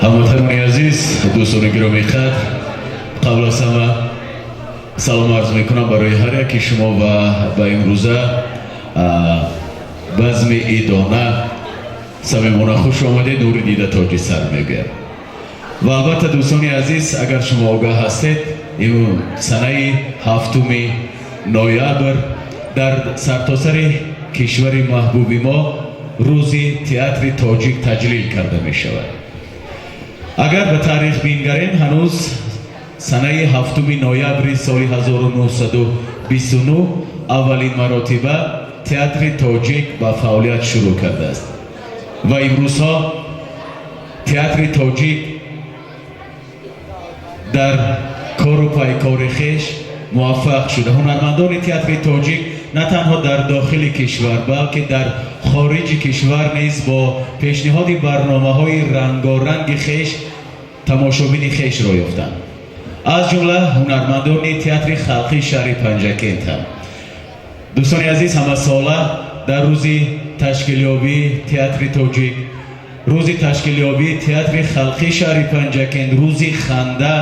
Ҳамватанони азиз, дӯстони гиромиқадр, қабл аз ҳама салом арз мекунам барои ҳар яки шумо ва ба имрӯза базми идона самимона хуш омадед, нури дида тоҷи сар мегӯям. Ва албатта, дӯстони азиз, агар шумо огаҳ ҳастед, санаи 7 ноябр дар сартосари кишвари маҳбуби мо рӯзи театри тоҷик таҷлил карда мешавад. Агар ба таърих бингарем, ҳанӯз санаи 7 ноябри соли 1929 аввалин маротиба театри тоҷик ба фаъолият шурӯъ кардааст ва имрӯзҳо театри тоҷик дар кору пайкори хеш муваффақ шуда. Ҳунармандони театри тоҷик на танҳо дар дохили кишвар, балки дар хориҷи кишвар низ бо пешниҳоди барномаҳои рангоранги хеш тамошобини хешро ёфтанд. Аз ҷумла ҳунармандони театри халқии шаҳри Панҷакент ҳам. Дӯстони азиз, ҳамасола дар рӯзи ташкилёбии театри тоҷик, рӯзи ташкилёбии театри халқии шаҳри Панҷакент, рӯзи ханда,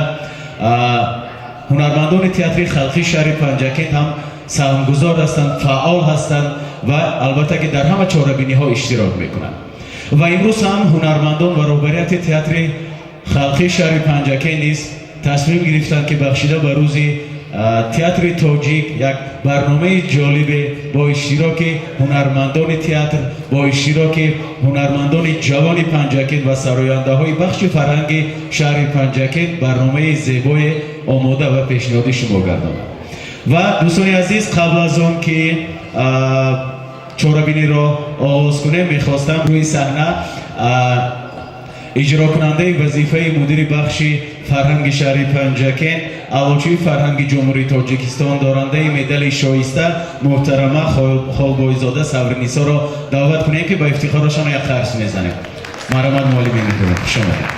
ҳунармандони театри халқии шаҳри Панҷакент ҳам саҳмгузор ҳастанд, фаъол ҳастанд ва албатта ки дар ҳама чорабиниҳо иштирок мекунанд. Ва имрӯз ҳам ҳунармандон ва роҳбарияти театри халқии шаҳри Панҷакент низ тасмим гирифтанд, ки бахшида ба рӯзи театри тоҷик як барномаи ҷолибе бо иштироки ҳунармандони театр, бо иштироки ҳунармандони ҷавони Панҷакент ва сарояндаҳои бахши фарҳанги шаҳри Панҷакент барномаи зебое омода ва пешниҳоди шумо гардонад. Ва дӯстони азиз, қабл аз он ки чорабиниро оғоз кунем, мехостам рӯи саҳна иҷрокунандаи вазифаи мудири бахши фарҳанги шаҳри Панҷакент, аълочии фарҳанги Ҷумҳурии Тоҷикистон, дорандаи медали шоиста муҳтарама Холбойзода Сабринисоро даъват кунем, ки ба ифтихорашон як қарс мезанем. Марҳамат, муаллими меҳрубон, хуш омадед.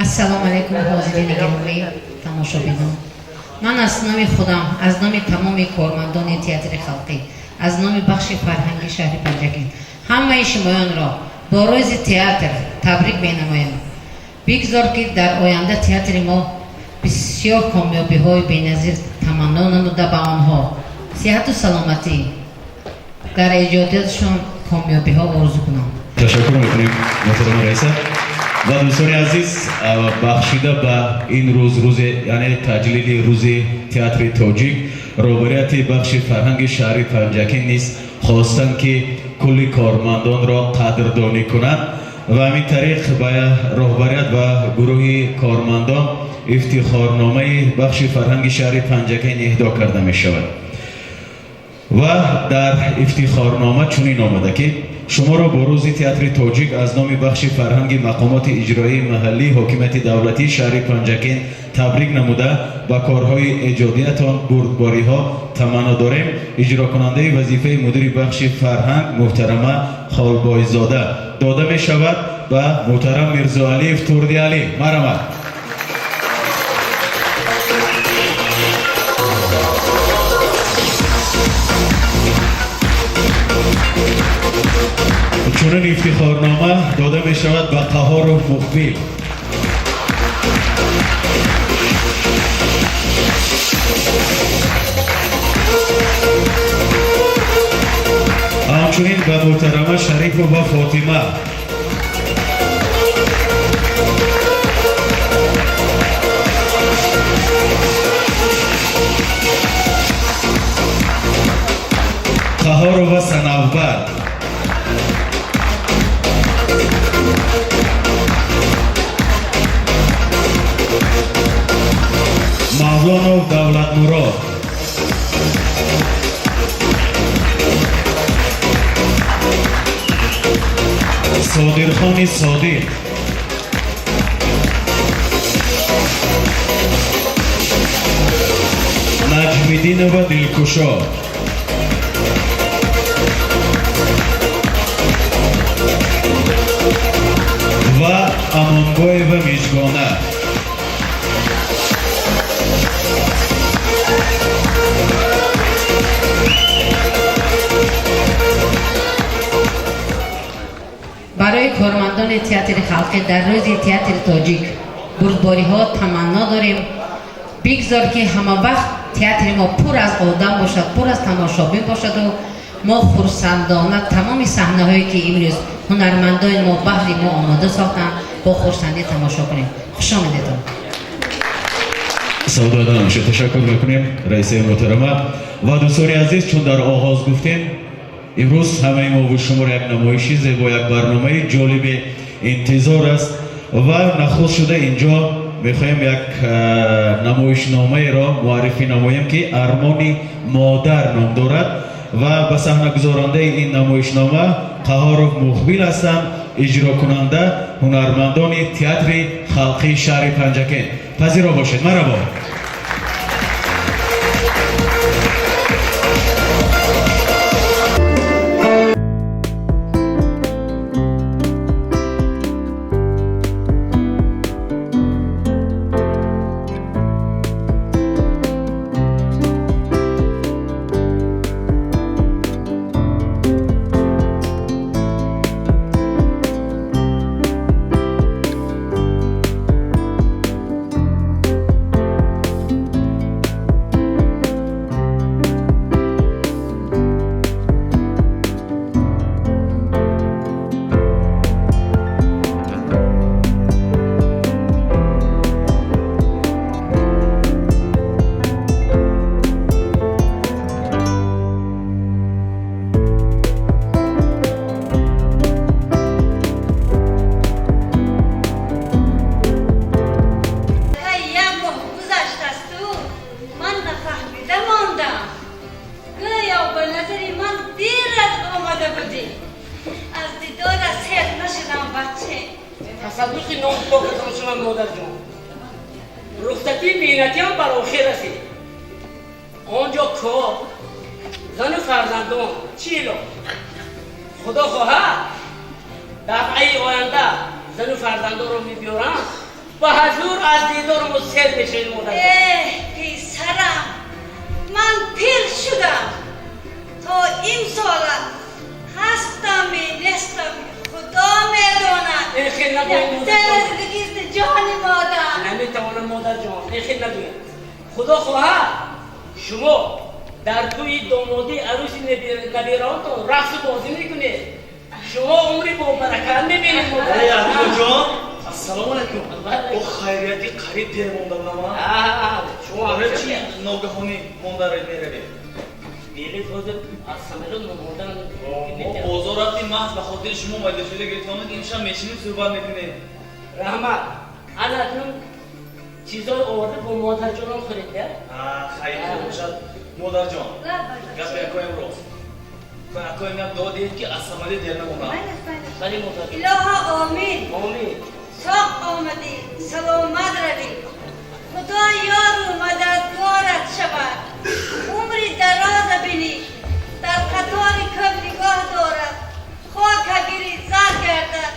Ассалому алайкум, ҳозирини гиромӣ, тамошобинон. Ман аз номи худам, аз номи тамоми кормандони театри халқӣ, аз номи бахши фарҳанги шаҳри Панҷакент ҳамаи шумоёнро бо рӯзи театр табрик менамоям. Бигзор, ки дар оянда театри мо бисёр комёбиҳои беназир таманно намуда, ба онҳо сиҳату саломатӣ, дар эҷодиятшон комёбиҳо орзу кунам. Ташаккур мекунем, муҳтарама раиса. Ва дӯстони азиз, бахшида ба ин рӯз, рӯзи, яъне таҷлили рӯзи театри тоҷик, роҳбарияти бахши фарҳанги шаҳри Панҷакент низ хостанд, ки кулли кормандонро қадрдонӣ кунанд ва ҳамин тариқ ба роҳбарият ва гурӯҳи кормандон ифтихорномаи бахши фарҳанги шаҳри Панҷакент иҳдо карда мешавад. Ва дар ифтихорнома чунин омада, ки шуморо бо рӯзи театри тоҷик аз номи бахши фарҳанги мақомоти иҷроии маҳаллии ҳокимияти давлатии шаҳри Панҷакент табрик намуда, ба корҳои эҷодиятон бурдбориҳо таманно дорем. Иҷрокунандаи вазифаи мудири бахши фарҳанг муҳтарама Холбойзода. Дода мешавад ба муҳтарам Мирзоалиев Турдиалӣ. Марҳамат. Чунин ифтихорнома дода мешавад ба Қаҳоров Муқбил. Ҳамчунин ба муҳтарама Шарипова Фотима. Қаҳорова Санавбар. Мавлонов Давлатмурод. Содирхони Содиқ. Наҷмиддинова Дилкушо. Ва Амонбоева Мижгона. Кормандони театри халқӣ дар рӯзи театри тоҷик бурдбориҳо таманно дорем. Бигзор, ки ҳама вақт театри мо пур аз одам бошад, пур аз тамошобин бошаду мо хурсандона тамоми саҳнаҳое, ки имрӯз ҳунармандони мо баҳри мо омода сохтанд, бо хурсандӣ тамошо кунем. Хуш омадедон. Савдода бошед. Ташаккур мекунем, раисаи муҳтарама. Ва дӯстони азиз, чун дар оғоз гуфтем, имрӯз ҳамаи мо шуморо як намоиши зебо, як барномаи ҷолибе интизор аст. Ва нахуст шуда инҷо мехоҳем як намоишномаеро муаррифӣ намоем, ки «Армони модар» ном дорад ва ба саҳнагузорандаи ин намоишнома Қаҳоров Муқбил ҳастанд. Иҷрокунанда ҳунармандони театри халқии шаҳри Панҷакент. Пазиро бошед, марҳабо. Як моҳ гузаштасту ман нафаҳмида мондам. Гӯё ба назари ман дер аз омада будӣ. Аз дидора сер нашудам, баче. Тасаддуқи номпокатон шумам, модарҷон. Рухсатии меҳнатиам бар охир расид. Он ҷо кор, зану фарзандон, чило. Худо хоҳад, дафъаи оянда зану фарзандонро мебиёрам, ба ҳазур аз дидори мо сер мешавед, модарҷон. Эҳ, писарам, ман пир шудам. То имсола ҳастами нестами худо медонад. Ин хел нагӯед, Сер модарҷон. зиндагист, ҷони модар. Наметавонам, модарҷон, ин хел нагӯед. Худо хоҳад, шумо дар тӯи домодии арӯси набераонтон рақсу бозӣ мекунед. Шумо умри бобаракат мебинед, модар. Эй, Абдуллоҷон, ассалому алайкум. О, хайрияти, қариб дер монда будам. Шумо Барои чи ногаҳонӣ монда меравед? Билет ҳозир аз самолёт мондан. Мо бозор рафтем, маҳз ба хотири шумо майда шуда гирифтам, ки имшаб мешинем, суҳбат мекунем. Раҳмат. Ана акнун чизҳои оварда бо модарҷонам хӯред, я. Хайр бошад, модарҷон. Гапи акоям рост. Акоям як дуо диҳед, ки аз самолёт дер намонам. Бале, модарҷон. Илоҳо, омин. Омин. Соқ омадӣ, саломат равӣ. Худо ёру мададгорат шавад. Умри дароза бинӣ. Дар қатори кӯб нигоҳ дорад. Хока гири зар гардад.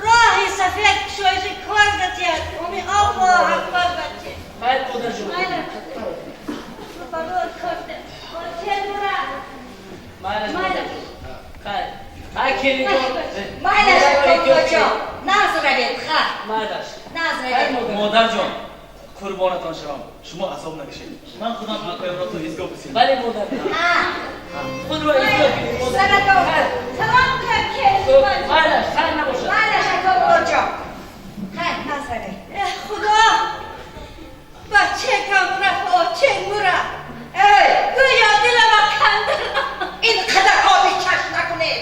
Роҳи сафед кушоиши кор затиҳад. Омин, Аллоҳ акбар, баче. Хайр, модарҷон. Барор корда. Оче мура. Майлаш. Майлаш. Хайр, хай, келинҷон. Майлаш, акоҷон, нағз равед, ха. Майлаш. Нағз Хайр, равед. модар. Модарҷон, қурбонатон шавам, шумо азоб накашед. Ман худам акоямро то истгоҳ бисем. Бале, модар. Худро эҳтиёт кунед, модар. Саратон. Хайр. Салом кар, келин. Майлаш, хайр набошад. Майлаш, акоҷон, хай, нағз равед. Э, худо! Бачекам рафт, оче мура. Эй! Гӯё дилама канда. Ин қадар оби чашм накунед.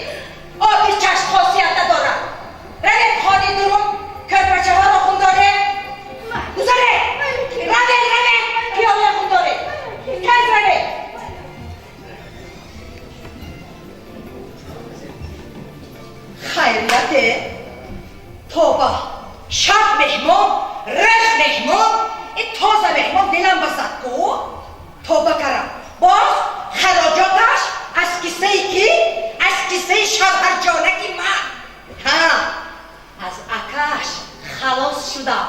Оби чашм хосият надорад. Равед хони дурум, кӯрпачаҳоро хун доред. Гузаред, равед, равед, пиёла хун доред. Тез равед. Хайрияте, тоба, шаб меҳмон, рӯз меҳмон, ин тоза меҳмон дилам басад ку. Тоба карам, боз хароҷоташ аз киссаи ки? Аз киссаи шавҳарҷонаки ман. Ҳа, аз акаш халос шудам.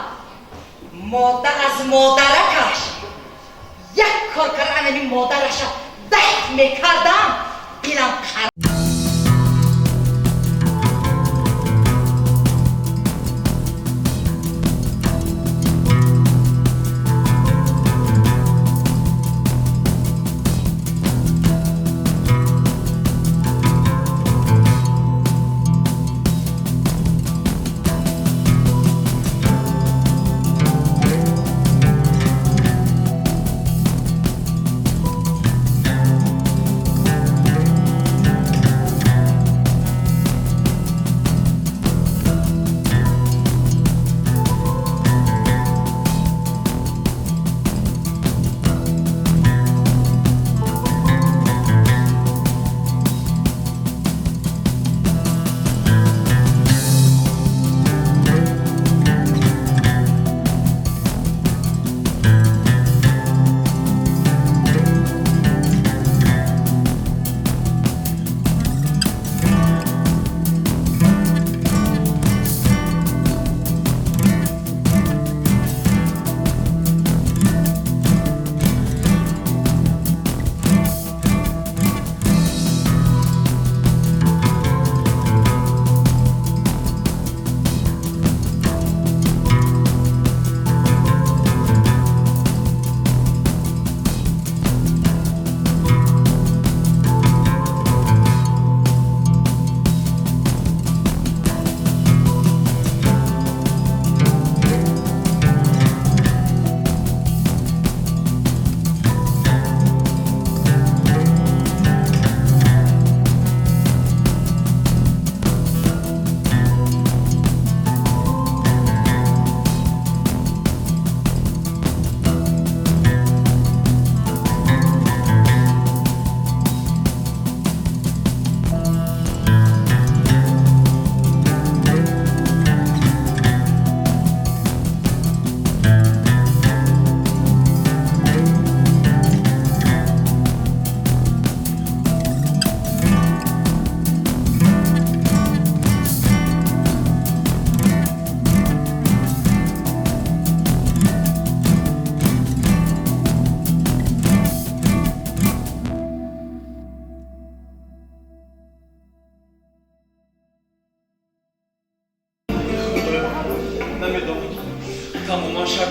Мода аз модаракаш як кор кар, анами модараша даҳ мекардам, дилам.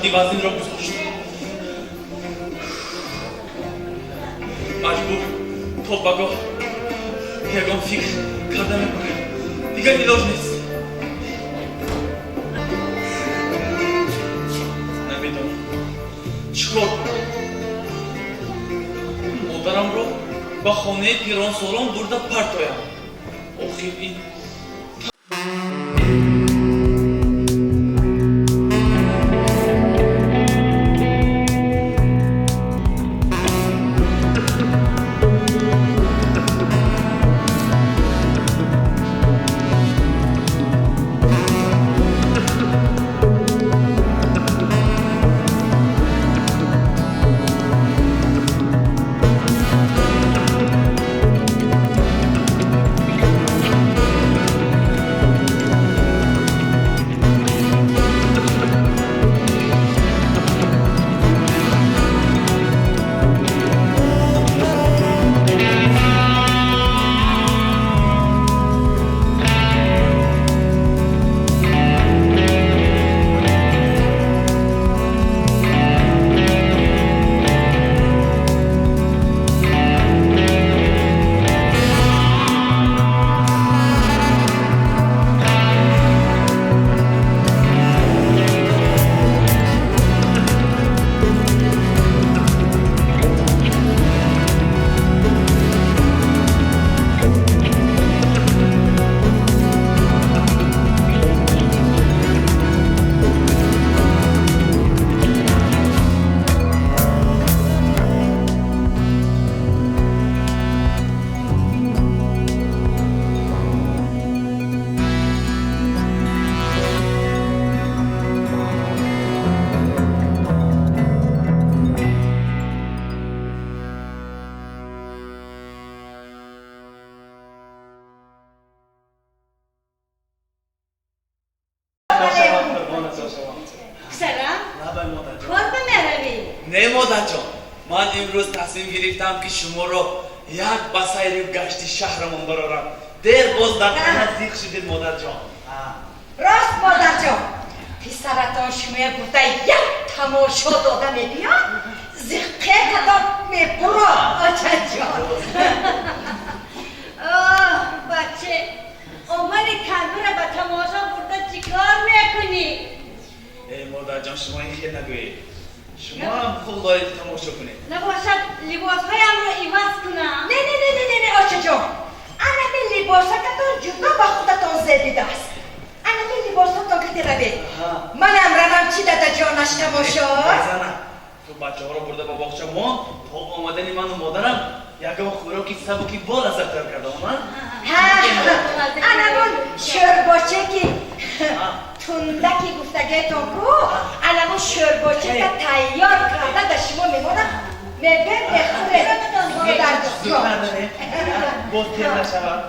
Тӯҳмати вазнинро гузошт. Маҷбур то багоҳ ягон фикр карда мебарам. Дигар илоҷ нест. Намедонам чӣ кор кунам. Модарамро ба хонаи пиронсолон бурда партоям. Охир ин Не, модарҷон, ман имрӯз тасмим гирифтам, ки шуморо як ба сайри гашти шаҳрамон барорам. Дер боз дар хона зиқ шудед, модарҷон. Рост, модарҷон, писаратон шумоя бурда як тамошо дода мебиёд, зиққетатон мебурод, очаҷон. Оҳ, баче, омади камбира ба тамошо бурда чӣ кор мекунӣ? Э, модарҷон, шумо ин хел нагӯед. Шумо ҳам ҳуқуқ доред тамошо кунед. Набошад, либосҳоямро иваз кунам. Не, не, не, не, не, не, очаҷон, анами либосакатон ҷудо ба худатон зебидааст. Анами либосатон ки равед. Манам равам, чӣ дадаҷонаш тамошо? Зана, ту бачаҳоро бурда ба боғча мон, то омадани ману модарам ягон хӯроки сабуки болаззат тайёр кардам. Ҳа, анамон шӯрбоче ки тундаки гуфтагиетон ку, анамон шӯрбочека тайёр карда да шумо мемонам, мебер мехӯред, модарҷон. Боз тер нашавад.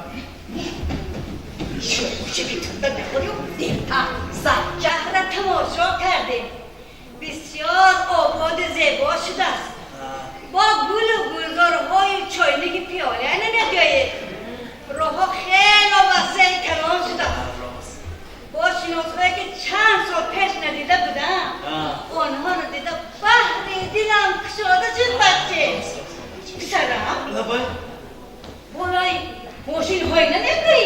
Шӯрбочеки тунда мехӯрию дертар зад. Шаҳра тамошо кардем. Бисёр ободу зебо шудааст. Бо гулу гулзорҳою чойники пиёла намегӯед. Роҳҳо хело васеъ калон шудааст. Бо шиносҳое ки чанд сол пеш надида будам, онҳоро дида баҳри дилам кушода шуд, баче. Писарам, болои мошинҳое намегӯӣ?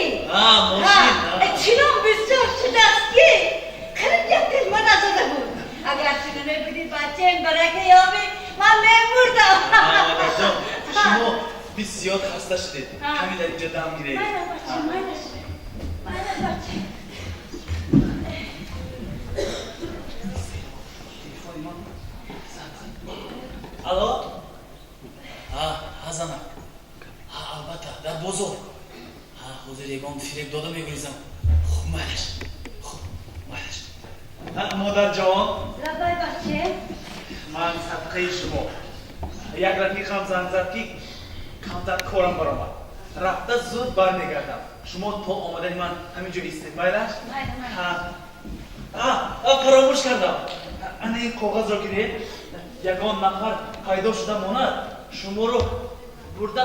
Чинон бисёр шудааст, ки қариб як тилма назада буд. Агар ту намебудӣ, бачаем, барака ёбӣ, ман мемурдам. Модарҷон, шумо бисёр хаста шудед. Каме дар инҷо дам гиред. Майла, бача, майлаш, майла, бача. Алло? Ҳа, занак. Ҳа, албатта, дар бозор. Ҳа, ҳозир ягон фиреб дода мегурезам. Хуб, майлаш. Хуб, майлаш. Модарҷон. Лабай, баче. Ман садқаи шумо. Як рафиқам занг зад, ки камтар корам баромад. Рафта зуд бармегардам. Шумо то омадани ман ҳамин ҷо истед, майлаш? Майла. Ҳа, фаромӯш кардам. Ана ин коғазро гиред. Ягон нафар пайдо шуда монад, шуморо бурда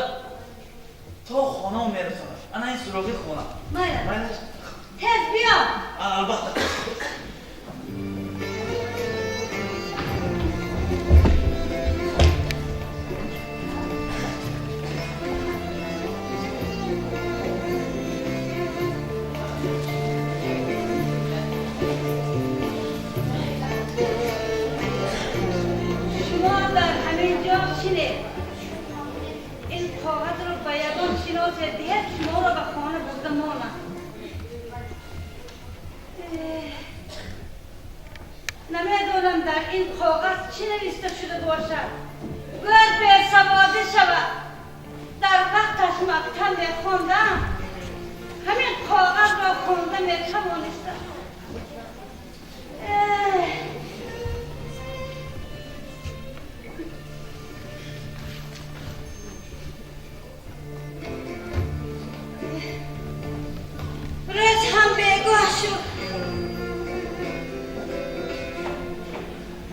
то хонао мерасонад. Ана ин суроғи хона. Майла. Майлаш? Тез биё. Албатта. шинед. Ин коғазро ба ягон шиносе диҳед, шуморо ба хона бурда монад. Намедонам дар ин коғаз чӣ нависта шуда бошад. Гӯр бесаводӣ шавад. Дар вақташ мактаб мехондам, ҳамин коғазро хонда метавонистам. Рӯз ҳам бегоҳ шуд.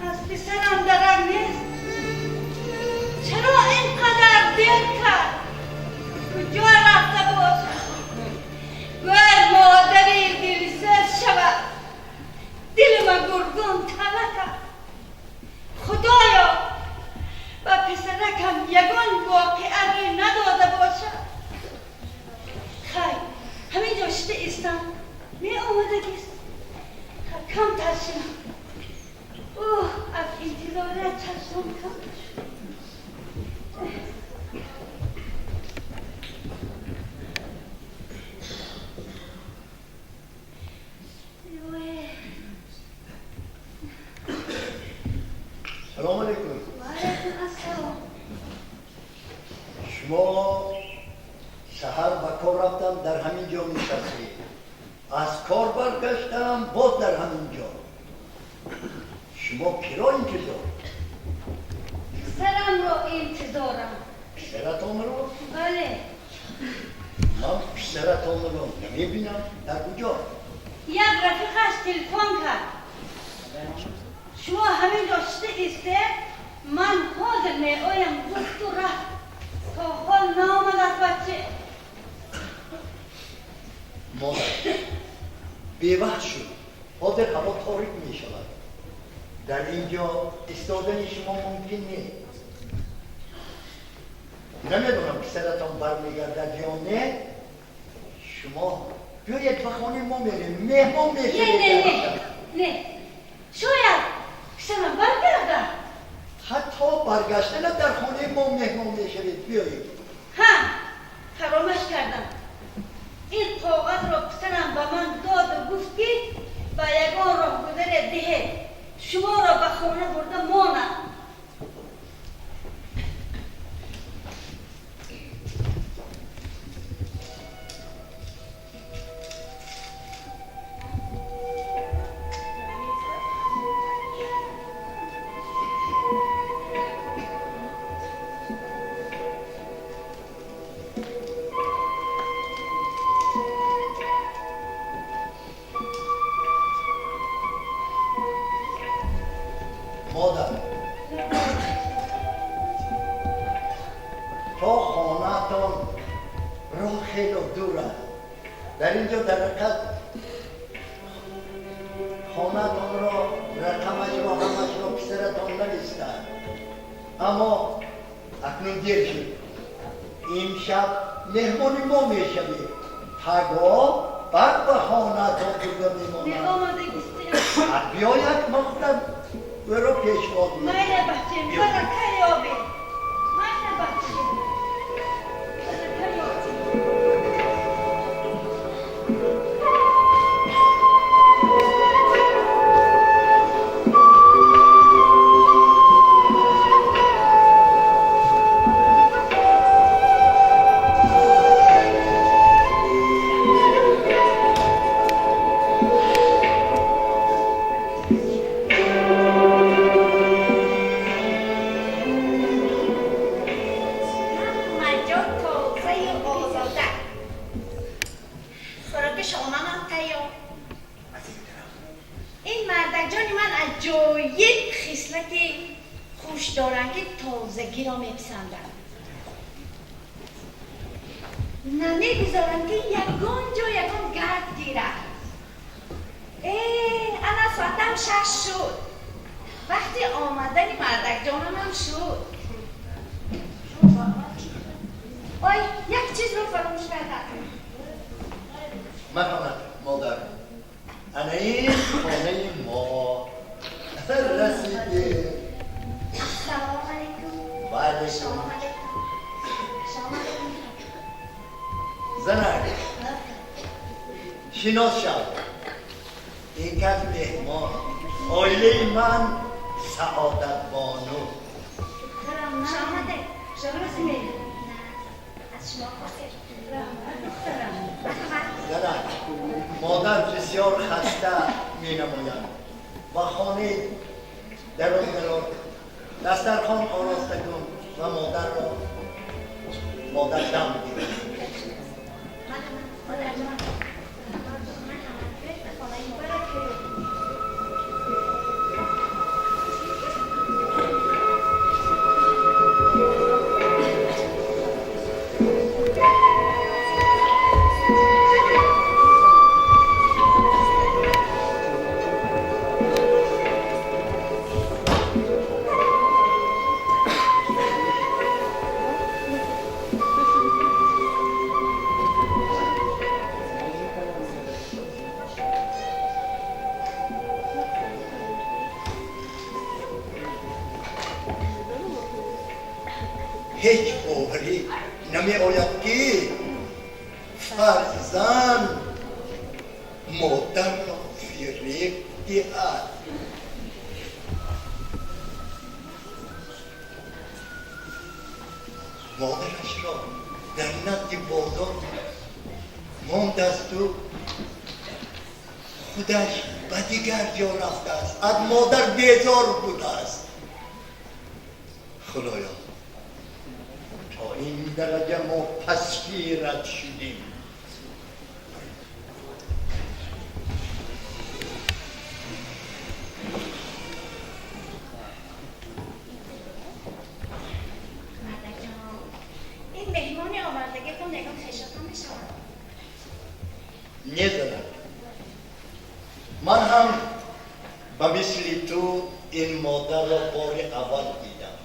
Аз писарам дарак нест. Чаро ин қадар дер кард? Куҷо рафта бошад? Гӯр модари дилсӯз шавад. Дилма гургун тала кард. Худоё, ба писаракам ягон воқеа рӯй надода бошад. Хайр, ҳамин ҷо шида истам, меомадагист. Камтар шинам. Оҳ, аз интизория чашмам кам шуд. Салом алейкум. Ва алайкум ассалом. Шумо саҳар ба кор рафтам, дар ҳамин ҷо нишастед. Аз кор баргаштам, боз дар ҳамин ҷо. Шумо киро интизор? Писарамро интизорам. Писаратонро? Бале. Ман писаратонро намебинам. Дар куҷо? Як рафиқаш телефон кард. Шумо ҳамин ҷо шида истед, ман ҳозир меоям, гуфту рафт. То ҳол наомадааст бача. Модар, бевақт шуд. Ҳозир ҳаво торик мешавад. Дар ин ҷо истодани шумо мумкин нест. Намедонам писаратон бармегардад ё не. Шумо биёед ба хонаи мо мерем, меҳмон мешавед. Не, не, не. Шояд писарам баргардад. Ҳатто баргаштана дар хонаи мо меҳмон мешавед. Биёед. Ҳа, фаромӯш кардам. Ин коғазро писарам ба ман доду гуфт, ки ба ягон роҳгузаре диҳед, шуморо ба хона бурда монад. Модар, то хонаатон роҳ хело дур аст. Дар ин ҷо дар ҳақиқат хонаатонро, рақамашро, ҳамашро писаратон навистад. Аммо акнун дер шуд. Имшаб меҳмони мо мешавед. Пагоҳ баъд ба хонаатон бурда мемонад. Меомадагистем. Биёяд, ман худам ӯро пешвоз мекунам. Майла бачем, барака ёбед. Майла бачем, барака ёбед. Ҳама ҷо тозаю озода. Хӯроки шомамам тайёр. Ин мардакҷони ман аҷоиб хислати хуш доранд, ки тозагиро меписанданд. Намегузоранд, ки ягон ҷо ягон гард гирад. Э, ана соатам 6 шуд. Вақти омадани мардакҷонамам шуд. Ой, як чизро фаромӯш кардам. Марҳамат, модар. Ана ин хонаи мо. Расидем. Ассалому алайкум. Ва алайкум. Занак, шинос шав. Ин кас меҳмон. Оилаи ман Саодатбону. Занак, модар бисёр хаста менамояд. Ба хонаи дарун дарор дастархон ороста кун ва модарро модар дам гирад. Ҳеҷ боварӣ намеояд, ки фарзанд модарро фиреб диҳад. Модарашро дар назди бозор мондасту худаш ба дигар ҷо рафтааст, аз модар безор будааст. Худоё, то ин дараҷа мо пасгират шудем. Модарҷон, ин меҳмони овардагитон ягон хешотон мешавад? Не, занак, ман ҳам ба мисли ту ин модарро бори аввал дидам.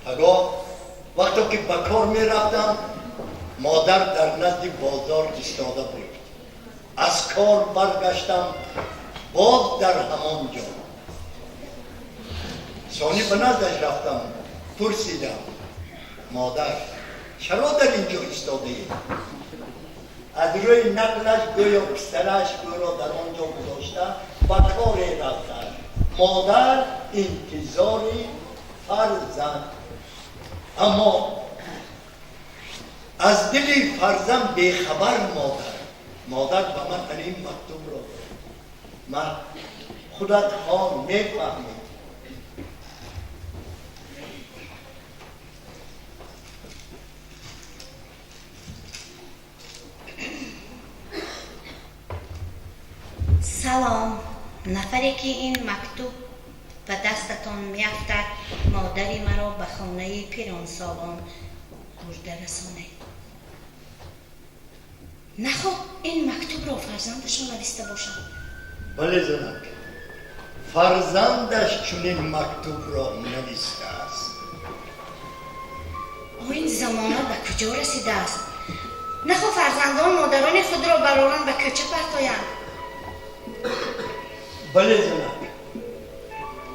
Пагоҳ вақто ки ба кор мерафтам, модар дар назди бозор истода буд. Аз кор баргаштам, боз дар ҳамон ҷо. Сонӣ ба наздаш рафтам, пурсидам: модар, чаро дар ин ҷо истодаӣ? Аз рӯи нақлаш гӯё писараш ӯро дар он ҷо гузошта ба коре рафтааст. Модар интизори фарзанд, аммо аз дили фарзанд бехабар. Модар ба ман ин мактубро дод. Ман худат хон, мефаҳмӣ. Салом. Нафаре ки ин мактуб ба дастатон меафтад, модари маро ба хонаи пиронсолон бурда расонед. Нахоҳ ин мактубро фарзандашон нависта бошад. Бале, занак, фарзандаш чунин мактубро навистааст. О, ин замона ба куҷо расидааст? Нахоҳ фарзандон модарони худро бароран ба кӯча партоянд. Бале, занак,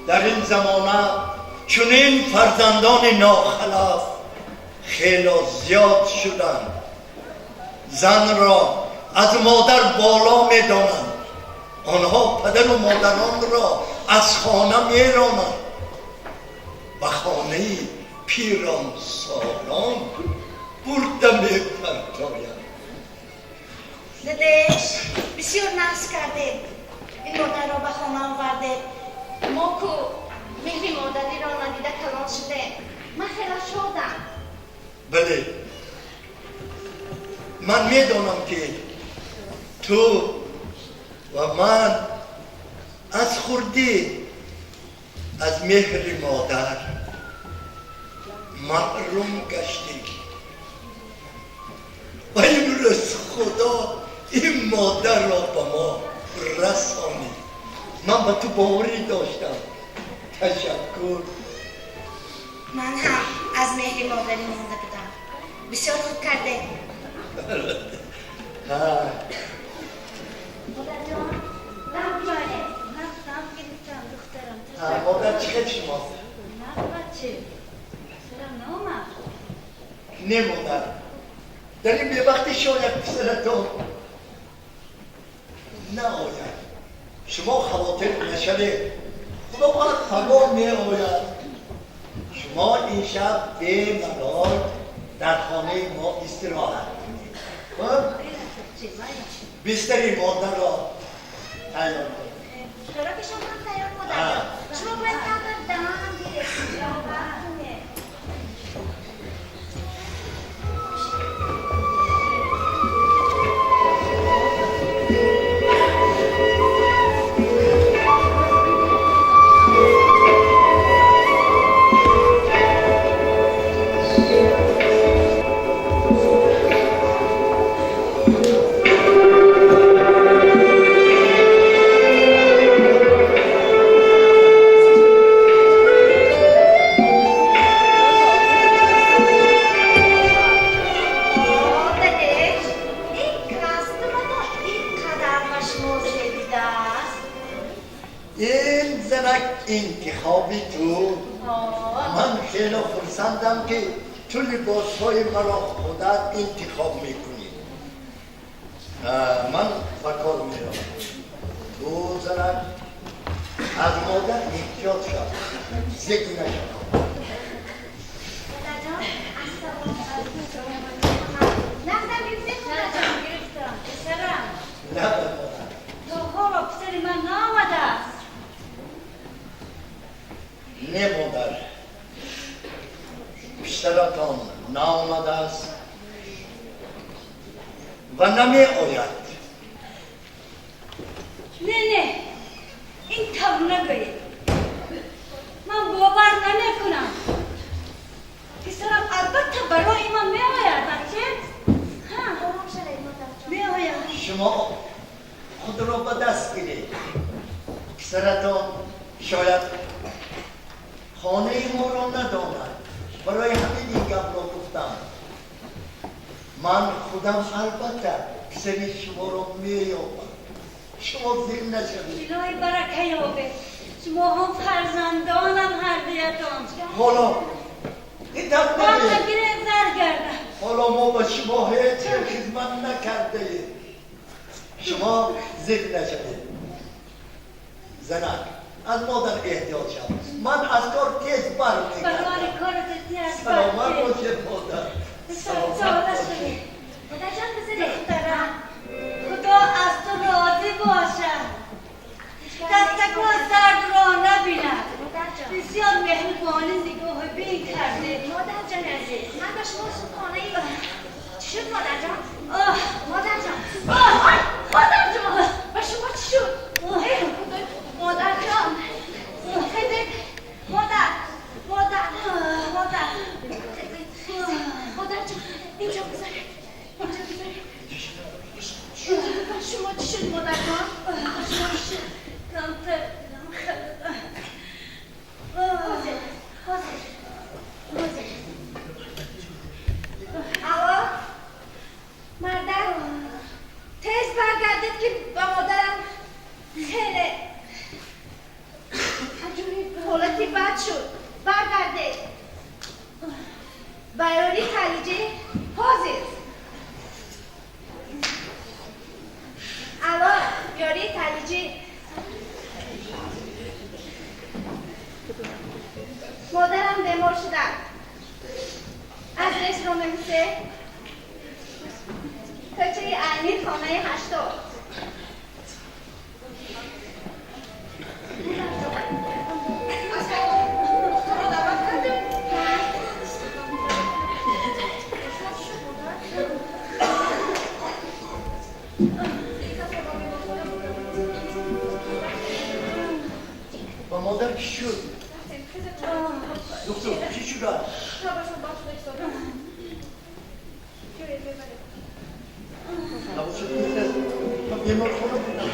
дар ин замона чунин фарзандони нохалаф хело зиёд шуданд. Занро аз модар боло медонанд. Онҳо падару модаронро аз хона меронанд, ба хонаи пиронсолон бурда мепартоянд. Дадеш, бисёр нағз кардед, ин модарро ба хона овардед. Мо ку меҳри модариро надида калон шудем. Ман хеле шодам. Бале, ман медонам, ки ту ва ман аз хурдӣ аз меҳри модар маҳрум гаштем ва имрӯз Худо ин модарро ба мо расонид. Ман ба ту боварӣ доштам. Ташаккур. Ман ҳам аз меҳри модарӣ монда будам. Бисёр хуб кардед. Модарҷон, дам биёред. Модар, чӣ хел шумо? Чӣ? Не, модар, дар ин бевақтӣ шояд писаратон наояд. Шумо хавотир нашавед, худо хоҳад, пагоҳ меояд. Шумо ин шаб бемалол дар хонаи мо истироҳат кунед. Хуб, бистари модарро тайёр кунед. Хӯроки шумо ҳам тайёр, модарҷон. Шумо бояд камтар дам гиред, истироҳат кунед. Модареш, ин костюмато ин қадар ба шумо зебидааст. Ин занак интихоби ту. Ман хеле хурсандам, ки ту либосҳои маро худат интихоб мекунӣ. Ман ба кор меравам. Ту, занак, аз модар эҳтиёт шав, зиқ нашав. Модарҷон, ассалому алайкум. Нақдам гирифтед, модарҷон? Гирифтам, писарам. Лаббай, модар. То ҳоло писари ман наомадааст. Не, модар, писаратон наомадааст ва намеояд. Не, не, ин тавр нагӯед. Ман бовар намекунам. Писарам албатта барои ман меояд, баче. Меояд. Шумо худро ба даст гиред. Писаратон шояд хонаи моро надонад, барои ҳамин ин гапро гуфтам. Ман худам албатта писари шуморо меёбам, шумо зиқ нашавед. Илоҳи барака ёбед. Шумо ҳам, фарзандонам, ҳардуятон. Ҳоло ин тавр нагӯед. Гиред, зар гардам. Ҳоло мо ба шумо ҳеҷ хизмат накардаем. Шумо зиқ нашавед. Занак, аз модар эҳтиёт шав. Ман аз кор тез бармегардам. Барори корат. Саломат бошед, модар. Саломат шавед. Модарҷон, духтарам, худо аз ту розӣ бошад. Дастакон дардро набинад. Бисёр меҳрубонӣ, нигоҳубин кардед. Модарҷони азиз, ман ба шумо субҳонаи. Чӣ шуд, модарҷон? Модарҷон, модарҷон, ба шумо чӣ шуд? Модарҷон, модар, модар, модар, модарҷон, инҷо бизаред, инҷо бизаред. Ба шумо чӣ шуд, модарҷон? Ба шумо чӣ шуд? Камтар дилам халида. Ҳозир, ҳозир, ҳозир. Алло, мардак, тез баргардед, ки ба модарам хеле аҷоиб ҳолати бад шуд. Баргардед ба ёри халиҷӣ, ҳозир. Алло, ёри талиҷӣ, модарам бемор шуданд. Адресро менависе: кӯчаи Айнӣ, хонаи 80. Духтурро даъват кардем. Ба модар чӣ шуд, доктор? Чӣ шудааст? Набошад, ба беморхона бурдам.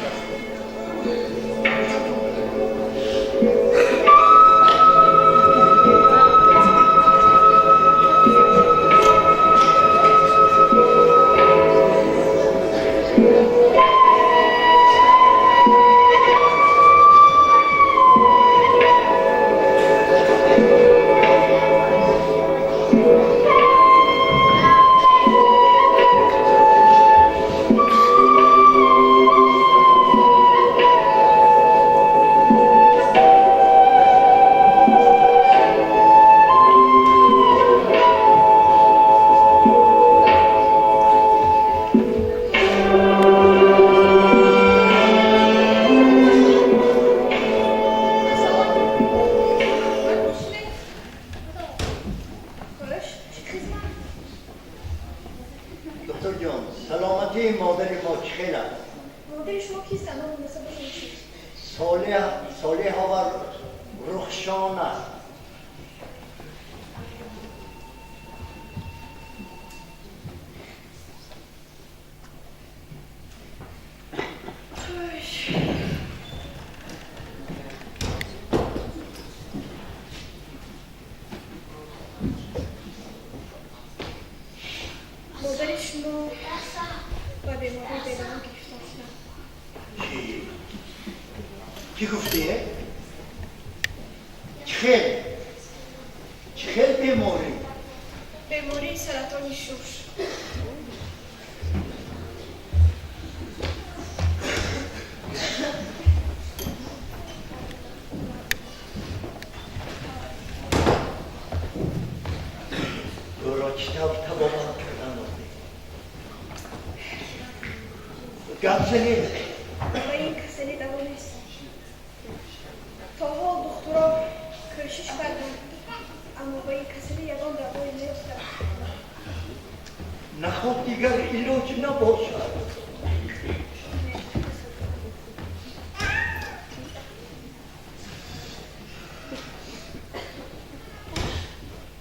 Саломатии модари мо чӣ хел аст? Модари шумо кист? Ному насабашон чист? Солеҳова Рухшона. Модари шумо ба бемории бедаво гирифтор шуданд. Чӣ? Чӣ гуфтӣ? Чӣ хел? Чӣ хел беморӣ? Бемории саратони шуш. Ӯро чӣ тавр табобат кардан лозим? Гап занед. Ба ин касалӣ даво нест. То ҳол духтуро кӯшиш карданд, аммо ба ин касалӣ ягон давое наёфтанд. Наход дигар илоҷ набошад.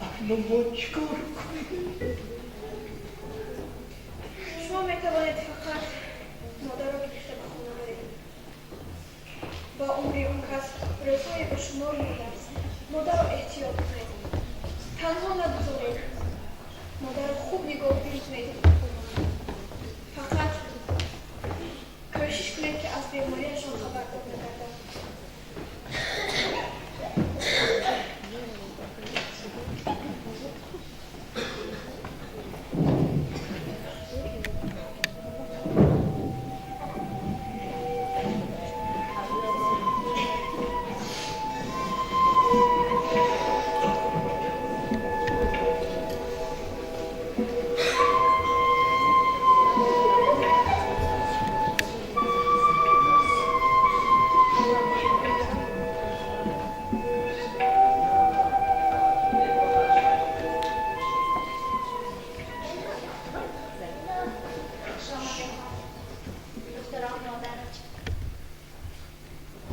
Акнун мо чӣ кор кунем? Шумо метавонед фақат модарро гирифта ба хона баред. Ба умри он кас рӯзҳое ба шумор мондааст. Модарро эҳтиёт кунед, танҳо нагузоред. Модарро хуб нигоҳдорӣ кунед. Фақат кӯшиш кунед, ки аз бемориашон хабардор нагарданд.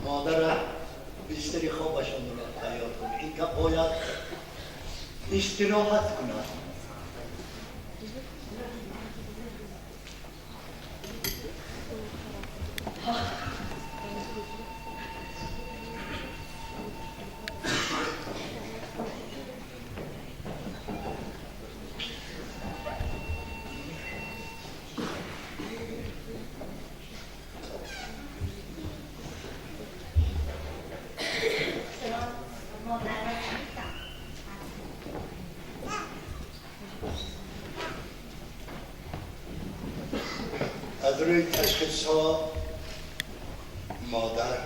Модарро бистари хобашонро тайёр кун. Ин ка бояд истироҳат кунад. Аз рӯи ташхисҳо модар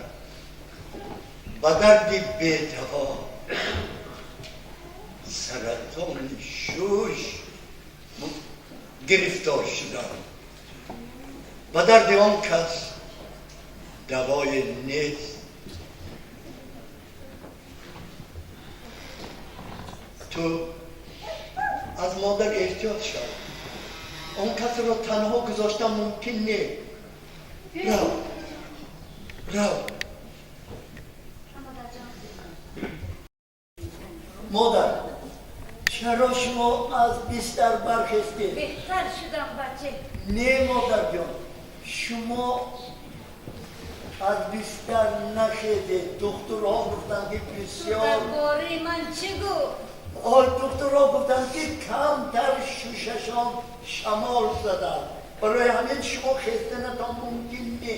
ба дарди бедаво саратони шуш гирифтор шудам. Ба дарди он кас давое нест. Ту аз модар эҳтиёт шав. Он касро танҳо гузоштан мумкин не. Рав, рав. Модар, чаро шумо аз бистар бархестед? Беҳтар шудам, бача. Не, модарҷон, шумо аз бистар нахезед. Духтурҳо гуфтанд, ки бисёр Дар бораи ман чӣ гуфт? Ой, духтурҳо гуфтанд, ки камтар шушашон шамол заданд. Барои ҳамин шумо хезданатон мумкин не.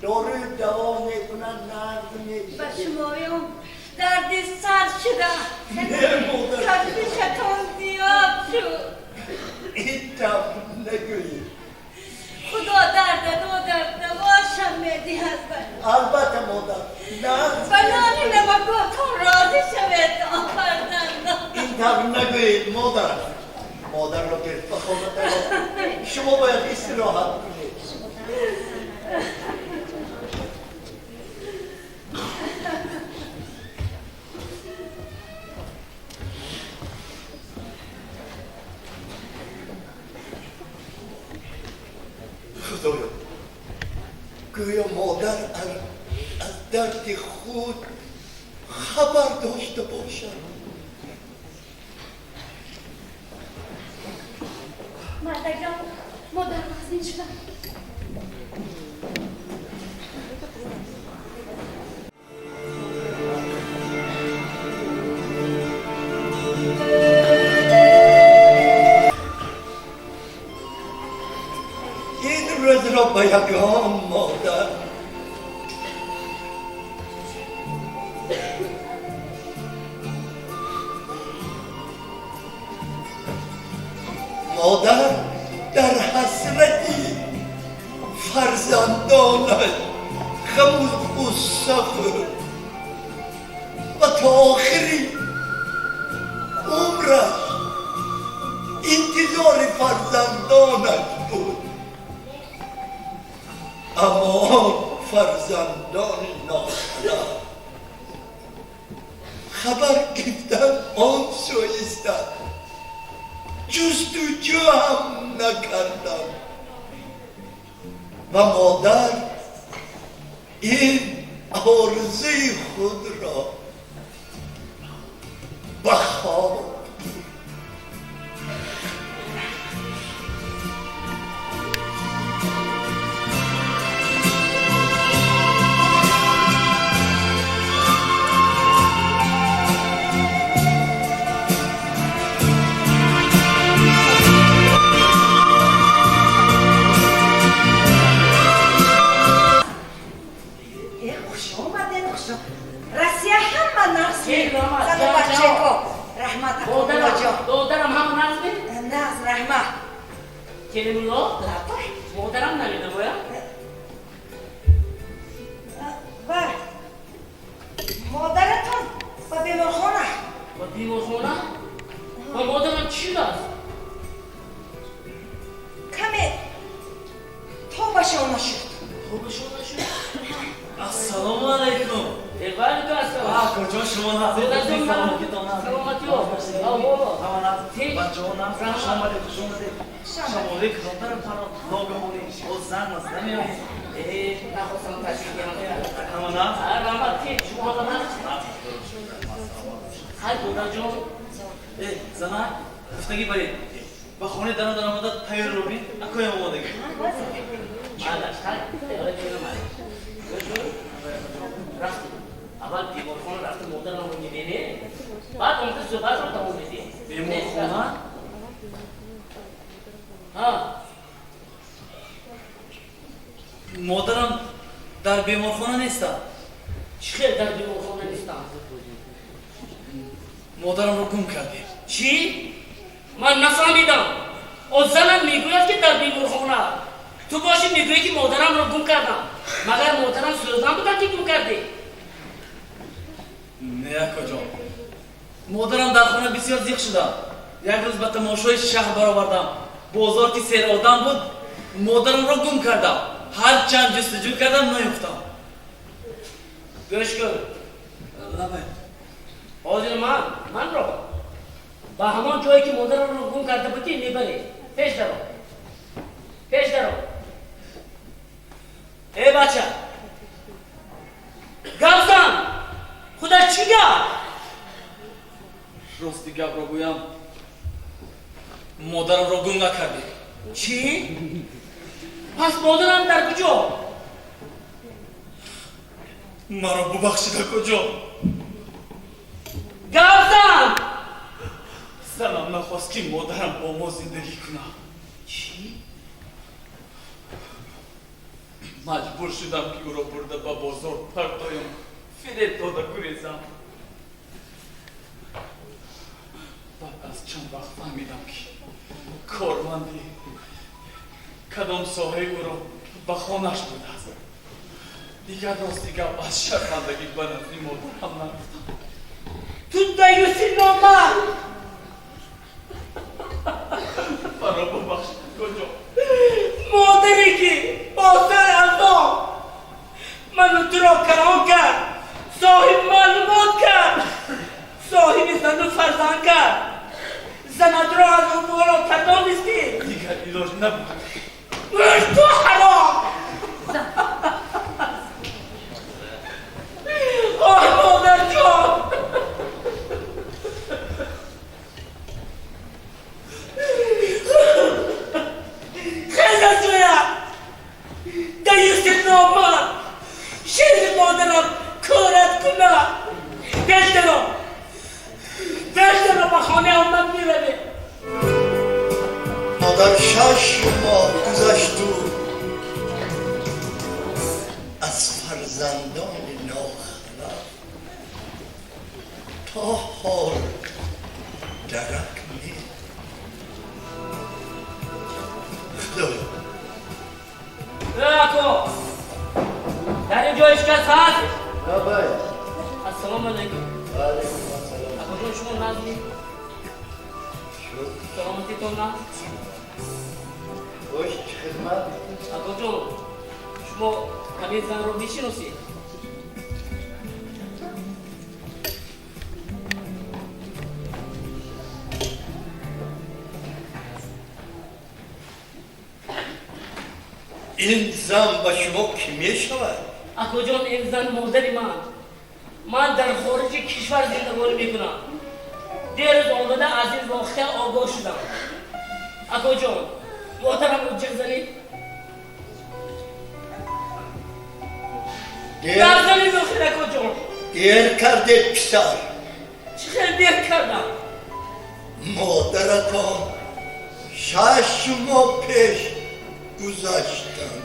Дорӯи даво мекунанд, нард Ба мешавед. шумоён дарди сар шудам. Не, модар. Ташвишатон зиёд шуд. Ин тавр нагӯед. Худо дарда додад, давошам медиҳад. Албатта, модар, нард. Ба нони намакотон розӣ шавед, фарзандон. Ин тавр нагӯед, модар. Модарро гирифт ба хона даро. Шумо бояд истироҳат кунед. Гӯё модар аз дарди худ хабар дошта бошад. Мардакҷон, модар вазнин шудам. Ин рӯзро ба ягон модар модар дар ҳасрати фарзандонаш ғаму ғусса хӯрд ва то охири умраш интизори фарзандонаш буд. Аммо он фарзандони нохалаф хабар гирифтан он сӯ истад, ҷустуҷӯ ҳам накарданд ва модар ин орзуи худро ба хоб Россия ҳама нағз. Зану бачако. Раҳмат, Акомуллоҷон. Додарам ҳам нағз ме? Нағз, раҳмат. Келинулло? Лаббай. Модарам намедавоям? Ва модаратон ба беморхона. Ба беморхона? Ба модарам чӣ шудааст? Каме тобашон нашуд. Тобашон нашуд? Ассалому алайкум. Ва алайкум ассалом. Акоҷон, шумо нағз? Саломатиё. Бачаҳо нағз? Хуш омадед, хуш омадед. Шамоли калонтарам фаро ногаҳонӣ. Боз занг маз намеоед. Нахостам ташриф диҳам. Ҳама нағз? Раҳмат, шумо ҳама нағз? Хай, додарҷон. Занак, гуфтагӣ баред. Ба хонаи дарон даромада тайёр робин, акоям омодагӣ. Малаш, хай, рафтем. Аввал беморхона рафтем, модарамро мебинем, баъд омада суҳбатро тамом медиҳем. Беморхона? Ҳа. Модарам дар беморхона нестам. Чӣ хел дар беморхона нестам? Модарамро гум кардем. Чӣ? Ман нафаҳмидам. О занам мегӯяд, ки дар беморхона. Ту бошӣ мегӯӣ, ки модарамро гум кардам. Магар модарам сӯзан будам, ки гум кардӣ? Не, акоҷон. Модарам дар хона бисёр зиқ шудам. Як рӯз ба тамошои шаҳр баровардам. Бозор ки серодам буд, модарамро гум кардам. Ҳарчанд ҷустуҷӯ кардам, наёфтам. Гӯш кун. Лабай. Ҳозир манро ба ҳамон ҷое, ки модарамро гум карда будӣ, мебарӣ. Пеш даро. Пеш даро. Э бача. Гап зан. Худо чӣ гап? Рости гапро гӯям, модарамро гум накардем. Чӣ? Пас модарам дар куҷо? Маро бубахшид, акоҷон. Гап зан! Занам нахост, ки модарам бо мо зиндагӣ кунад. Чӣ? Маҷбур шудам, ки ӯро бурда ба бозор партоям, фиреб дода гурезам. Баъд аз чанд вақт фаҳмидам, ки корманди кадом соҳаи ӯро ба хонаш будааст. Дигар рости гап, аз шармандагӣ ба назди модарам нарафтам. Ту даюси номард! Маро бубахшид, акоҷон. Модаре, ки бо сари азоб ману туро калон кард, соҳиби маълумот кард, соҳиби зану фарзанд кард, занатро аз ӯ болотар донистӣ. Дигар илоҷ набуд. Ту ҳаром! хонаи аммам меравем. Модар 6 моҳ гузашту аз фарзандони нохалаф то ҳол дарак нест. Худоё! Ако, дар ин ҷо ҳеҷ кас ҳаст? Лаббай. Ассалому алайкум. Ва алайкум ассалом. Акоҷон, шумо нағзми? Шуд. Саломатитон нағз? Хуш, чӣ хизмат? Акоҷон, шумо ҳамин занро мешиносед? Ин зан ба шумо кӣ мешавад? Акоҷон, ин зан модари ман. Ман дар хориҷи кишвар зиндагонӣ мекунам. Дерӯз омада аз ин воқеа огоҳ шудам. Акоҷон, модарамро ҷиғ занед. Гап занед охир, акоҷон. Дер кардед, писар. Чӣ хел дер кардам? Модаратон 6 моҳ пеш гузаштанд.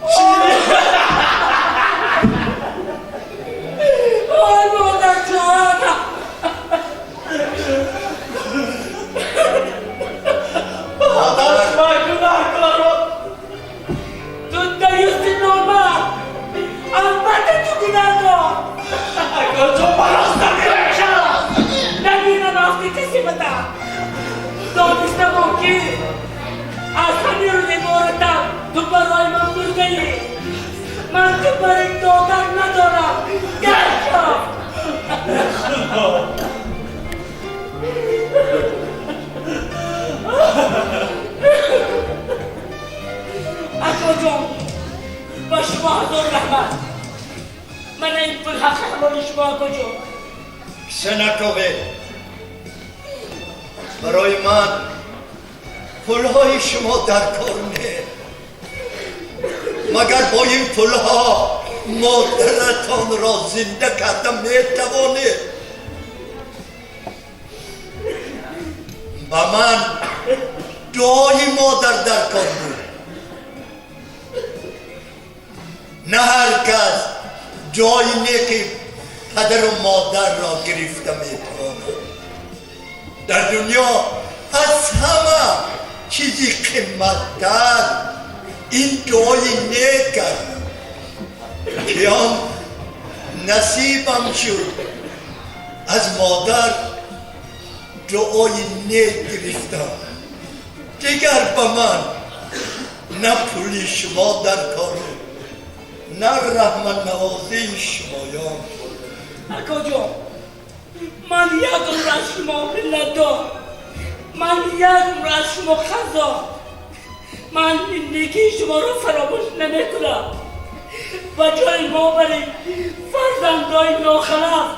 Ой, модарҷон! Модар! Ман гунаҳкорам. Ту даюси номард. Албатта ту гунаҳкор. Акоҷон, ба рост намешавам. Набинам афти касе бада. Донистамон ки аз ҳамин рӯзигоратам ту барои ман мурдаӣ. Ман ту барои додан надорам. Гаша! Акоҷон, ба шумо ҳазор раҳмат. Мана ин пул ҳаққи ҳалоли шумо, акоҷон. Киса наковед. Барои ман пулҳои шумо дар кор нест. Магар бо ин пулҳо модаратонро зинда карда метавонед? Ба ман дуои модар дар кор буд. На ҳар кас дуои неки падару модарро гирифта метавонад. Дар дунё аз ҳама чизи қиматтар ин дуои нек аст, ки он насибам шуд. Аз модар дуои нек гирифтам. Дигар ба ман на пули шумо дар кору на раҳматнавозии шумоён. Акоҷон, ман як умр аз шумо миннатдор. Ман як умр аз шумо хазо. Ман некии шуморо фаромӯш намекунам. Ба ҷои мо баред фарзандои нохалаф.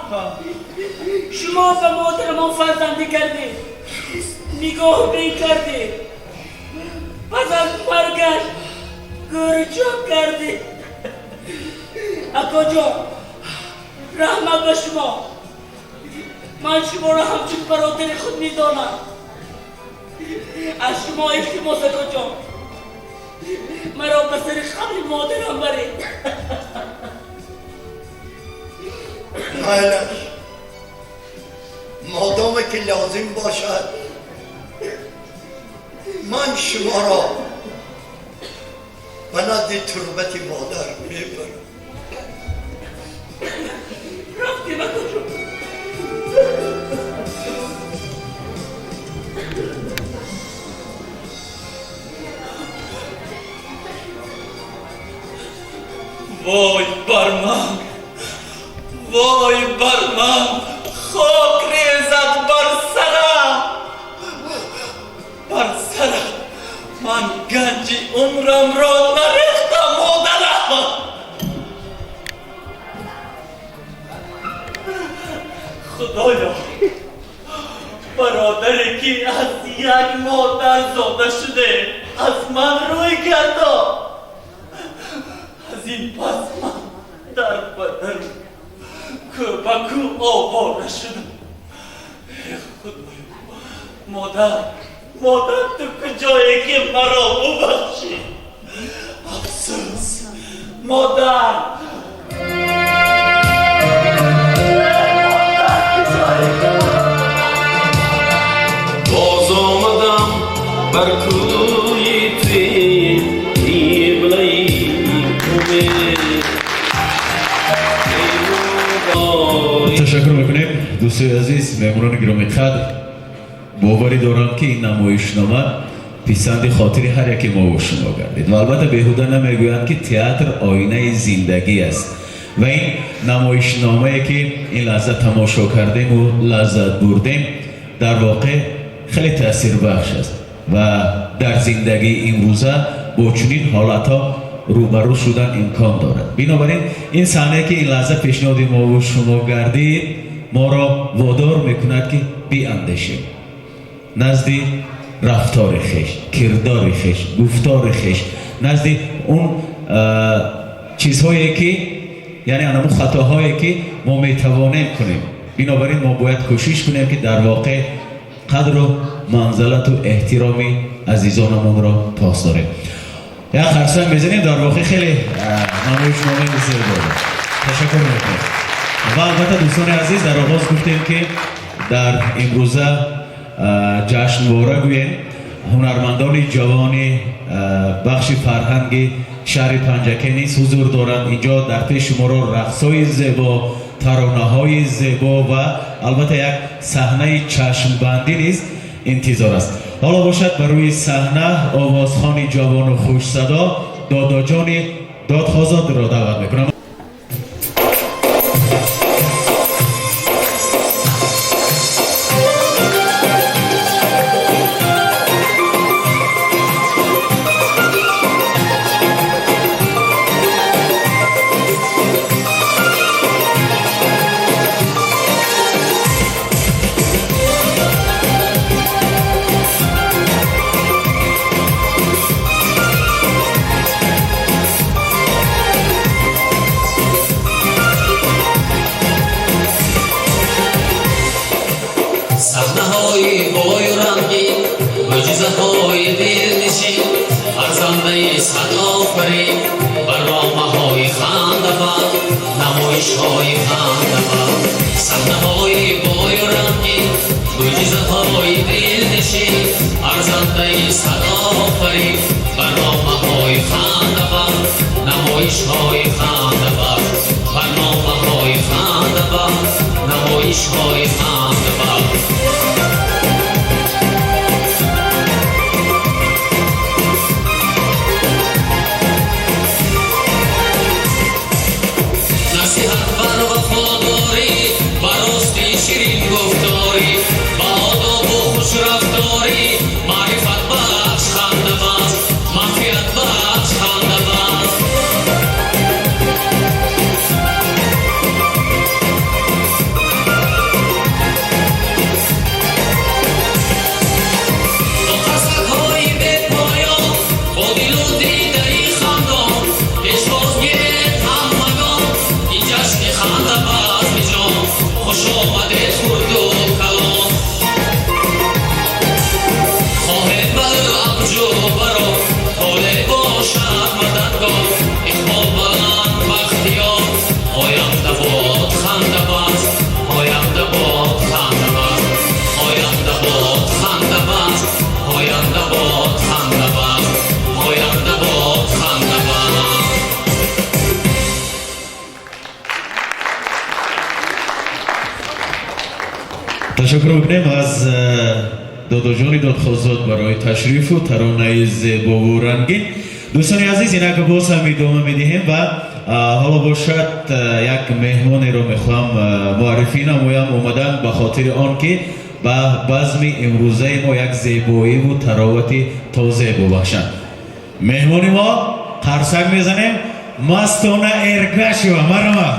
Шумо ба модарамон фарзандӣ кардед, нигоҳ мекардед, пас аз маргаш гӯрҷон кардед. Акоҷон, раҳмат ба шумо. Ман шуморо ҳамчун бародари худ медонам. Аз шумо илтимос, акоҷон, маро ба сари қабри модарам баред. Майлаш, модоме ки лозим бошад ман шуморо ба назди турбати модар мебарам. Рафтем, акоҷон. Вой бар ман, вой бар ман, хок резад бар сарам, бар сарам. Ман ганҷи умрамро нарехтам, модарам. Худоё, бародаре ки аз як модар зода шуде, аз ман рӯй гардон. Аз ин пас ман дар ба дару кӯ ба кӯ овора шудам. Э, Худоё, Модар, модар, ту куҷое ки маро бубахшӣ? Афсӯс, модар. Боз омадам бар кӯи ту, қиблаи умед. Ташаккур мекунем, дӯстои азиз, меҳмонони гиромиқадр. Боварӣ дорам, ки ин намоишнома писанди хотири ҳар яке мо шумо гардид ва албатта беҳуда намегӯянд, ки театр оинаи зиндагӣ аст ва ин намоишномае, ки ин лаҳза тамошо кардему лаззат бурдем, дар воқеъ хеле таъсирбахш аст ва дар зиндагии имрӯза бо чунин ҳолатҳо рӯбарӯ шудан имкон дорад. Бинобар ин, ин саҳнае, ки ин лаҳза пешниҳоди мову шумо гардид, моро водор мекунад, ки биандешем назди рафтори хеш, кирдори хеш, гуфтори хеш, назди он чизҳое ки, яъне анамун хатоҳое ки мо метавонем кунем. Бинобар ин мо бояд кӯшиш кунем, ки дар воқеъ қадру манзалату эҳтироми азизонамонро пос дорем. Як қарсак мезанем. Дар воқеъ хеле намоишномаи зебо буд. Ташаккур мекунем. Ва албатта, дӯстони азиз, дар оғоз гуфтем, ки дар имрӯза ҷашнвора гӯем, ҳунармандони ҷавони бахши фарҳанги шаҳри Панҷакент низ ҳузур доранд инҷо. Дар пеш шуморо рақсҳои зебо, таронаҳои зебо ва албатта як саҳнаи чашмбандӣ низ интизор аст. Ҳоло бошад, ба рӯи саҳна овозхони ҷавону хушсадо Додоҷони Додхозодро даъват мекунам. Саҳнаҳои бою рангин, мӯъҷизаҳои дилнишин, фарзандаи садофарин, барномаҳои хандабанд, намоишҳои хандабанд. Саҳнаҳои бою рангин, мӯъҷизаҳои дилнишин, фарзандаи садофарин, барномаҳои хандабанд, намоишҳои хандабанд, барномаҳои хандабанд, намоишҳои хандабанд. Насиҳат бар вафодорӣ, ба рости ширин гуфторӣ, ба одобу хушрафторӣ, маърифат бахш хандабанд, манфиат бахш хандабанд. Бо қарсакҳои бепоён, бо дилу дидаи хандон, пешвоз гиред ҳамагон ин ҷашни хандабазми ҷон. Хуш омадед, хурду калон. Хоҳед ба ӯ авҷу баро, толе бошад мададгор, иқбол баланд, бахтиёр, оянда бод хандабаз, оянда бод хандабаз, оянда бод хандабаз, оянда бод хандабаз, оянда бод хандабаз. Ташаккур мекунем аз Додоҷони Додхозод барои ташрифу таронаи зебову рангин. Дӯстони азиз, инак боз ҳам идома медиҳем ва ҳоло бошад, як меҳмонеро мехоҳам муаррифӣ намоям. Омадан ба хотири он ки ба базми имрӯзаи мо як зебоиву таровати тозе бубахшанд. Меҳмони мо, қарсак мезанем, Мастона Эргашева. Марҳамат.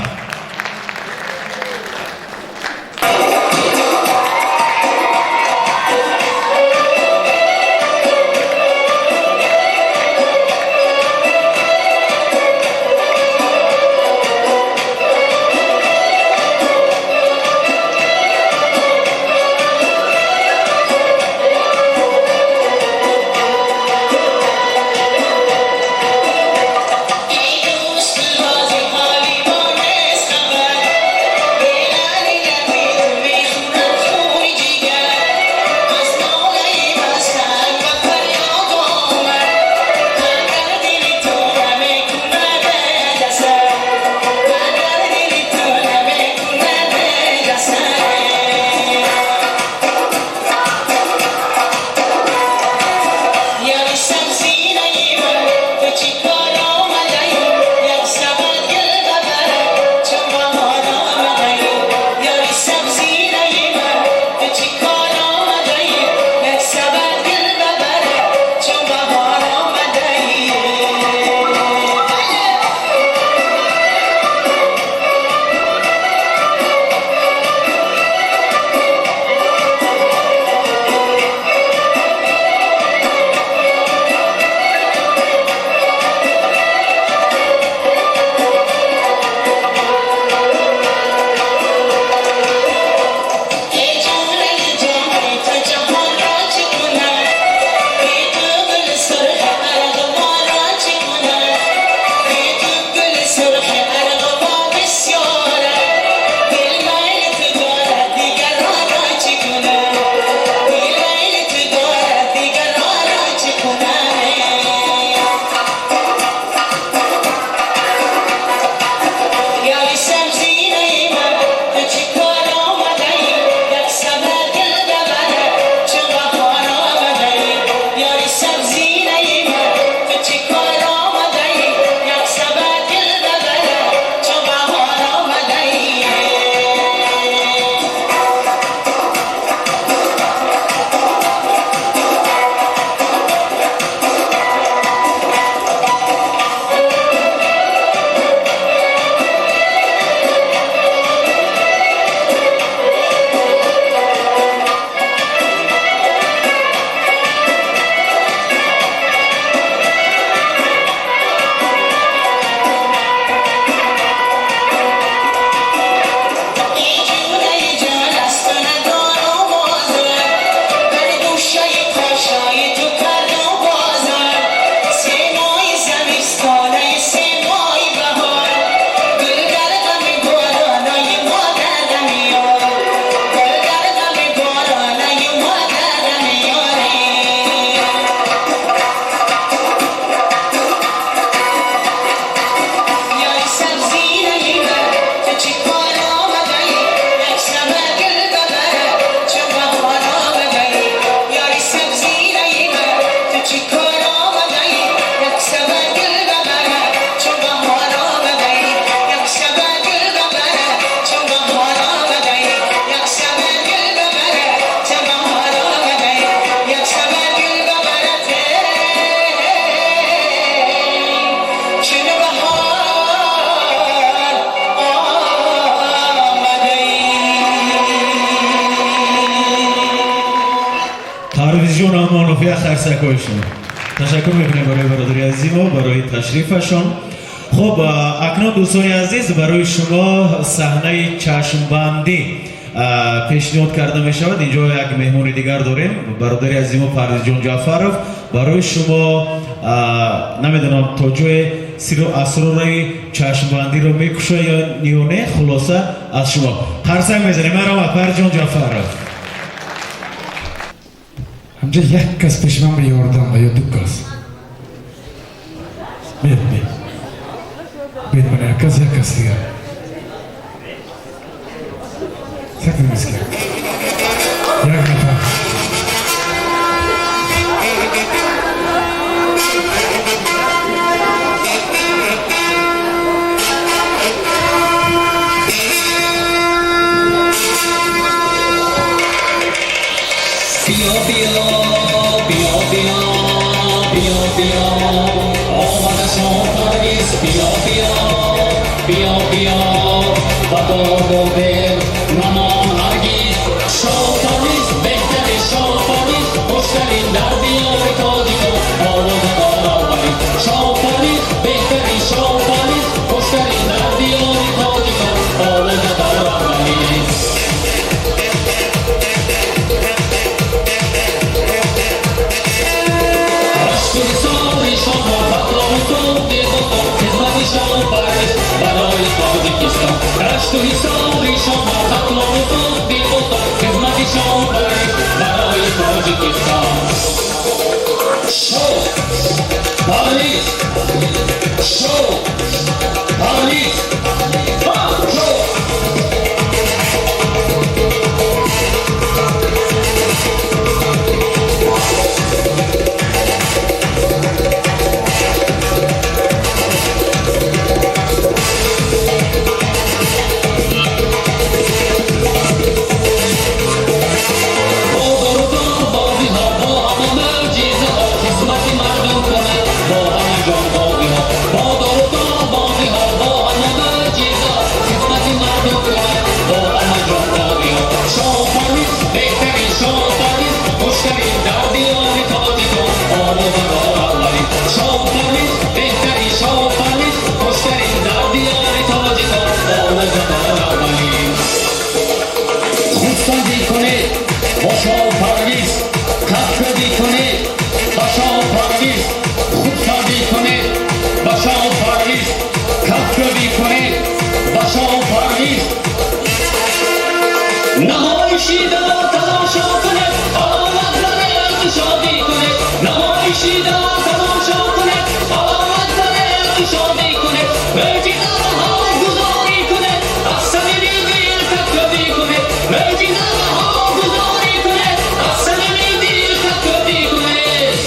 Парвизҷон Амонов, як харсакҳои шумо. Ташаккур мекунем барои бародари азизимо барои ташрифашон. Хуб, акнун, дӯстони азиз, барои шумо саҳнаи чашмбандӣ пешниҳод карда мешавад. Инҷо як меҳмони дигар дорем, бародари азизимо Парвизҷон Ҷаъфаров барои шумо, намедонам, то ҷое сиру асрори чашмбандиро мекушояд ё не, хулоса аз шумо. Қарсак мезанем, марҳамат, Парвизҷон Ҷаъфаров. Ҳамҷа як кас пеши ман ба ёрдам ва ё ду кас. Бед, бед. Бед, мана як кас, як кас дигар. Сакт миска. Як нафар. Биё, биё, биё, биё, биё, биё, омада шон Парвиз, биё, биё, биё, биё, ба дору дил намон ҳаргиз. Шоҳ Парвиз, беҳтарин шоҳ Парвиз, хуштарин дар диёри тоҷикон, овозадор аввалин. Шоҳ Парвиз, беҳтарин шоҳ Парвиз, хуштарин дар диёри тоҷикон, овозадор аввалин. Рашку ҳисори шоҳо, хатлону суғди бостон, хизмати шоҳ Парвиз барои Тоҷикистон. Рашку ҳисори шоҳо, хатлону суғди бостон, хизмати шоҳ Парвиз барои Тоҷикистон. Шоҳ Парвиз, шоҳ Парвиз, шоҳ. Бо дорутор бозиҳо, бо ҳама мӯъҷизаҳо, хизмати мардум кунад бо ҳама ҷонбозиҳо. Бо дорутор бозиҳо, бо ҳама мӯъҷизаҳо, хизмати мардум кунад бо ҳама ҷонбозиҳо. Шоҳ Парвиз, беҳтарин шоҳ Парвиз, хуштарин дар диёри тоҷикон, овозадор аввалин. Шоҳ Парвиз, беҳтарин шоҳ Парвиз, хуштарин дар диёри тоҷикон, овозадор аввалин. Хурсандӣ кунед бо шоҳ Парвиз, кафкӯбӣ кунед ба шоҳ Парвиз, хурсандӣ кунед ба шоҳ Парвиз, кафкӯбӣ кунед ба шоҳ Парвиз. Намоиши дор тамошо кунед, омад баред, шодӣ кунед. Намоиши дор тамошо кунед, омад баред, шодӣ кунед. Мӯъҷизаҳо гузорӣ кунед, аз самими дил кафкӯбӣ кунед. Мӯъҷизаҳо гузорӣ кунед, аз самими дил кафкӯбӣ кунед.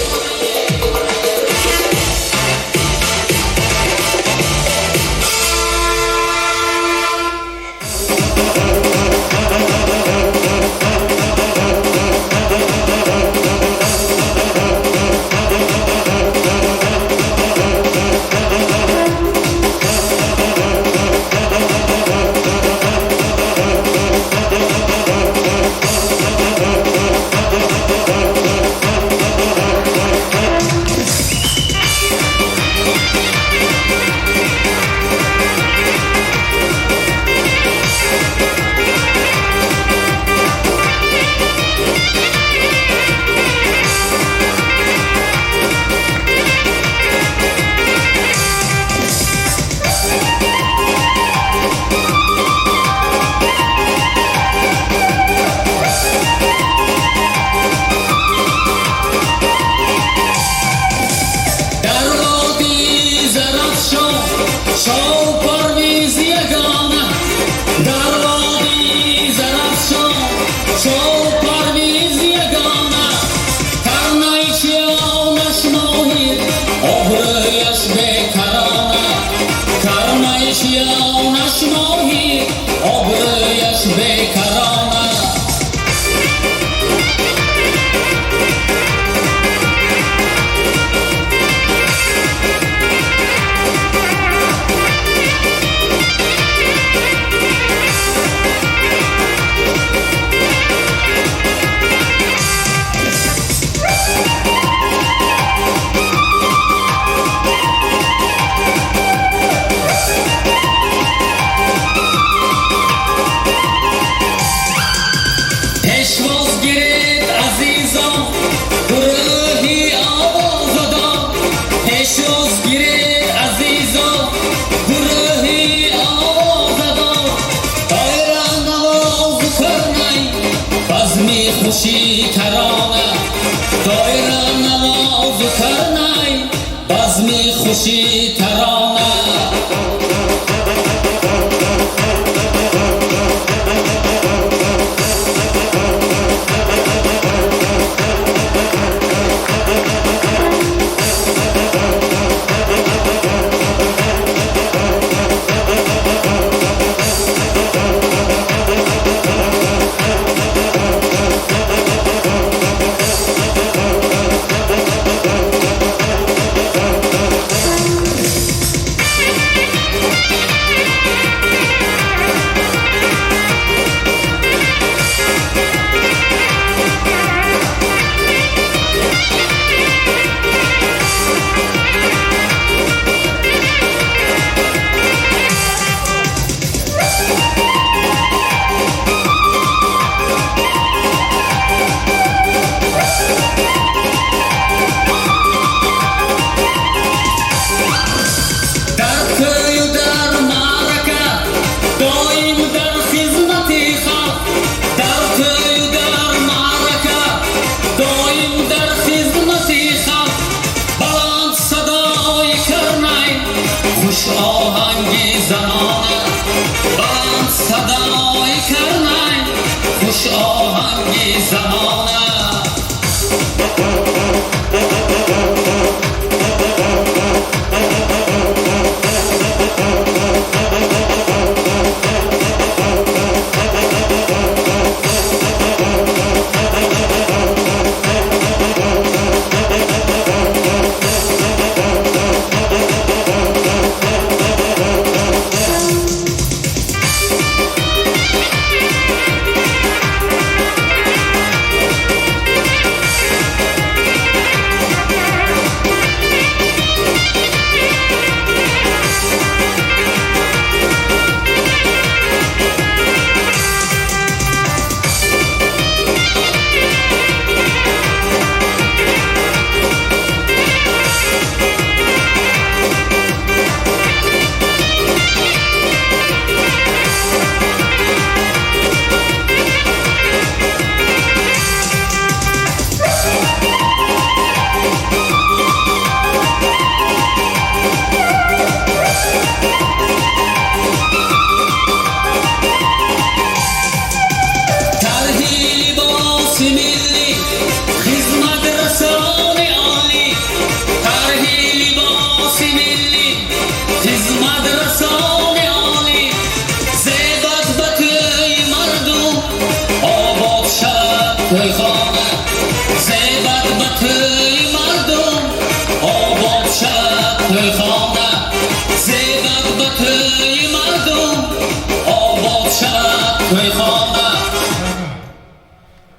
хуши тарона.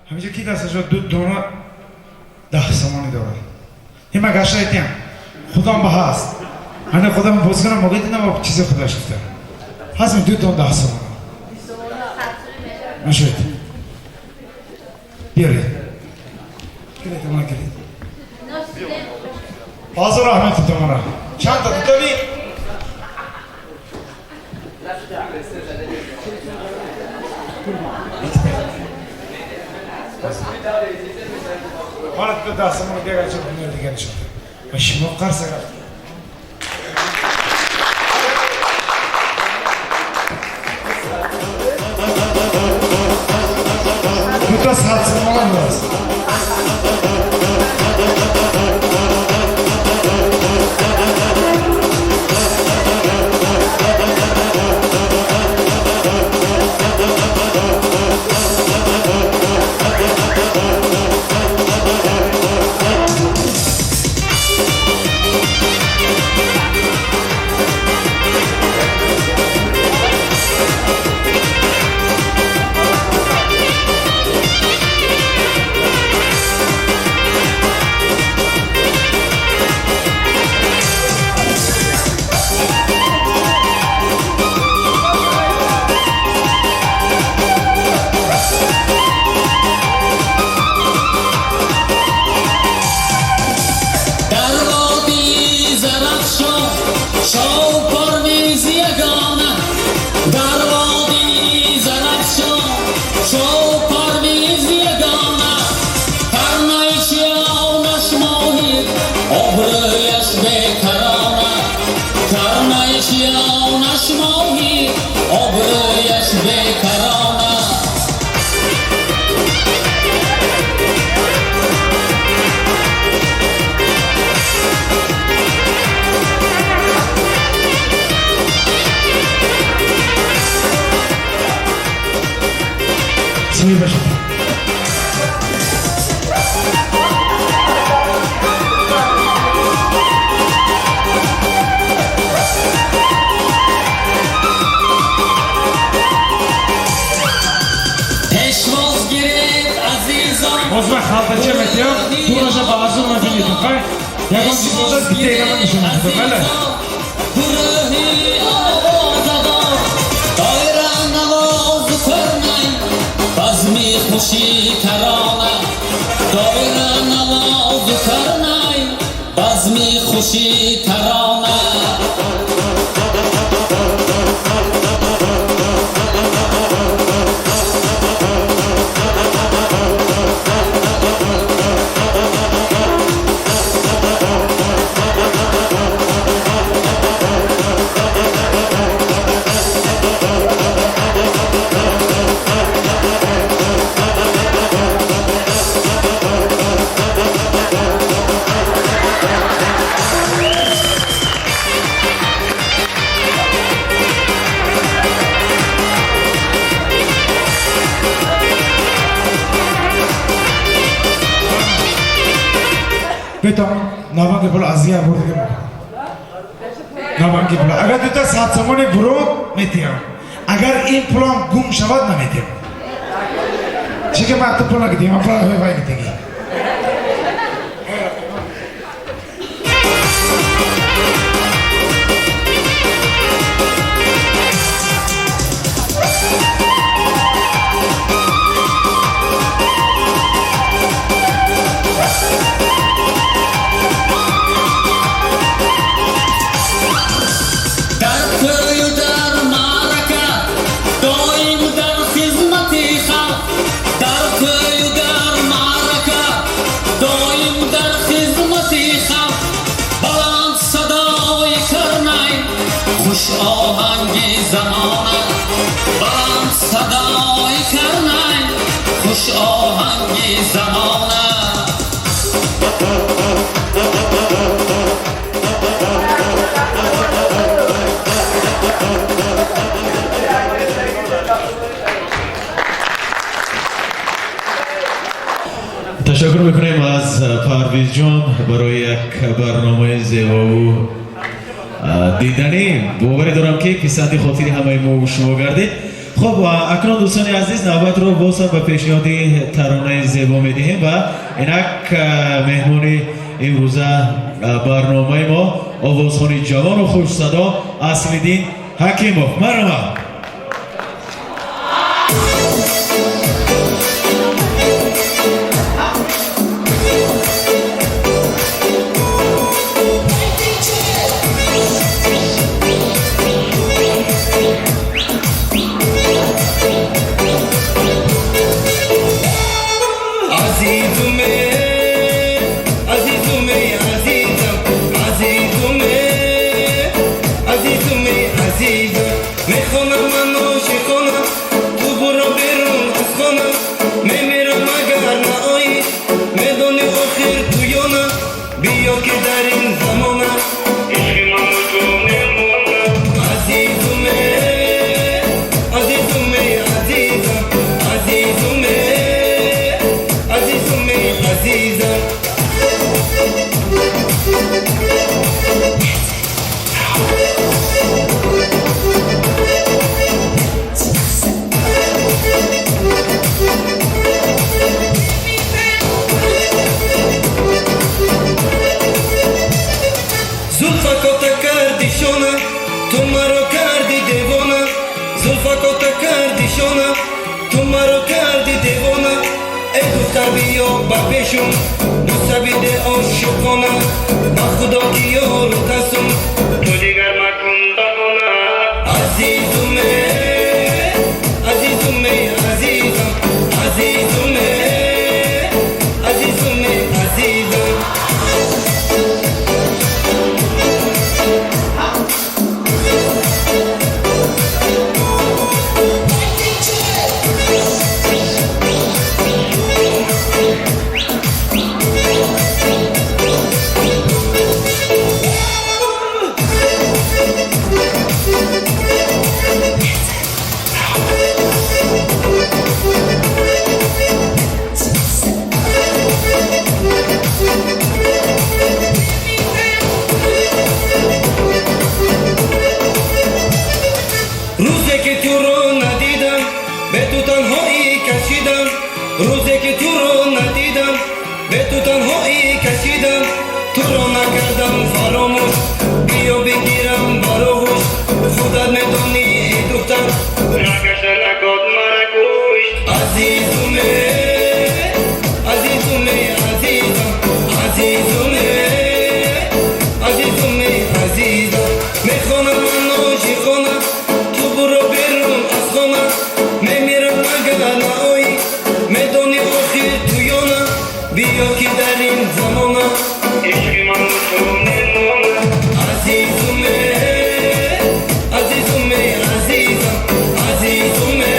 Ҳаминҷо ки дасташо ду дона 10 сомонӣ дорад. Нима гашта этиям. Худам ба ҳаст. Ана худам боз кунам, моги дидам чизи худаш гуфта. Ҳастми ду дона 10 сомона. Нашуд. Биёред. Килед, мана килед. Ҳозир раҳмат томона. Чанд та дутави? Мана ду 10 сомона дигар чӣ ҳунар дигар нишон. Ва шумо қарса рафт. Дута 100 сомона ҳаст. халтача метиҳам, дураша ба арзон мабинед. Хай, ягон чиз бошад, бите инама нишон медиҳам. Бале. Гурӯҳи овозадор, доира навозу карнай, базми хушӣ тарона. Доира навозу карнай, базми хушӣ тарона. Бетам наванги пул азия бурдигим. Наванги пул. Агар дута 100 сомони бурод метиҳам. Агар ин пулам гум шавад, наметиҳам. Чике ман ту пул нагидим, ман пул вай гидиги. Дар тӯю дар маърака, доим дар хизмати халқ. Дар тӯю дар маърака, доим дар хизмати халқ. Баланд садои карнай, хуш оҳанги замона. Баланд садои карнай, хуш оҳанги замона. Ташаккур мекунем аз Парвизҷон барои як барномаи зебову диданӣ. Боварӣ дорам, ки писанди хотири ҳамаи мо шумо гардид. Хуб, акнун, дӯстони азиз, навбатро боз ҳам ба пешниҳоди таронаи зебо медиҳем ва инак меҳмони имрӯза барномаи мо, овозхони ҷавону хушсадо Аслиддин Ҳакимов. Марҳамат. Азизуме, азизуме, азизам, азизуме, азизуме, азизам. Мехонам ман ошиқона, ту буро берун аз хона. Мемирам, агар наоӣ, медонӣ охир туёна. Биё, ки дар ин замона ишқи ману ту мемона. Азизуме, азизуме, азизам, азизуме, азизуме, азизам. Зулфа кота карди шона, ту маро карди девона. Зулфа кота карди шона, ту маро карди девона. Эй духтар, биё ба пешум, бӯса биде ошиқона. Ба худо ки ёру қасум, ту дигар макун баҳона. Азизуме, азизуме, азизам, азизуме, азизуме, азизам. дидам, туро накардам фаромӯш. Биё бигирам бар оғӯш, худат медонӣ, эй духтар, нагаша накод мара куш. Азизуме, азизуме, азизам, азизуме, азизуме, азизам. Мехонам ман ошиқона, ту буро берун аз хона. Мемирам, агар наоӣ, медонӣ охир туёна. Биё, ки дар ин замона ишқи ману ту мемона. Азизуме, азизуме, азизам, азизуме,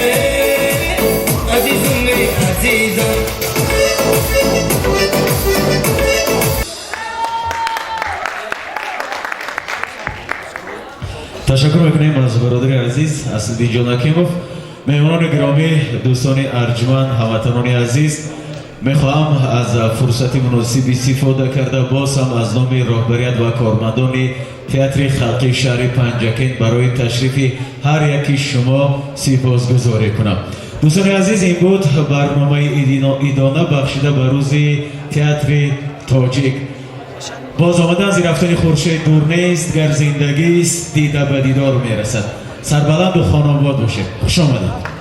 азизуме, азизам. Ташаккур мекунем аз бародари азиз Аслиддинҷон Ҳакимов. Меҳмонони гиромӣ, дӯстони арҷманд, ҳамватанони азиз, мехоҳам аз фурсати муносиб истифода карда, боз ҳам аз номи роҳбарият ва кормандони театри халқии шаҳри Панҷакент барои ташрифи ҳар яки шумо сипосгузорӣ кунам. Дӯстони азиз, ин буд барномаи идона, бахшида ба рӯзи театри тоҷик. Боз омадан зир рафтани хуршед дур нест, гар зиндагист, дида ба дидор мерасад. Сарбаланду хонобод бошед. Хуш омадед.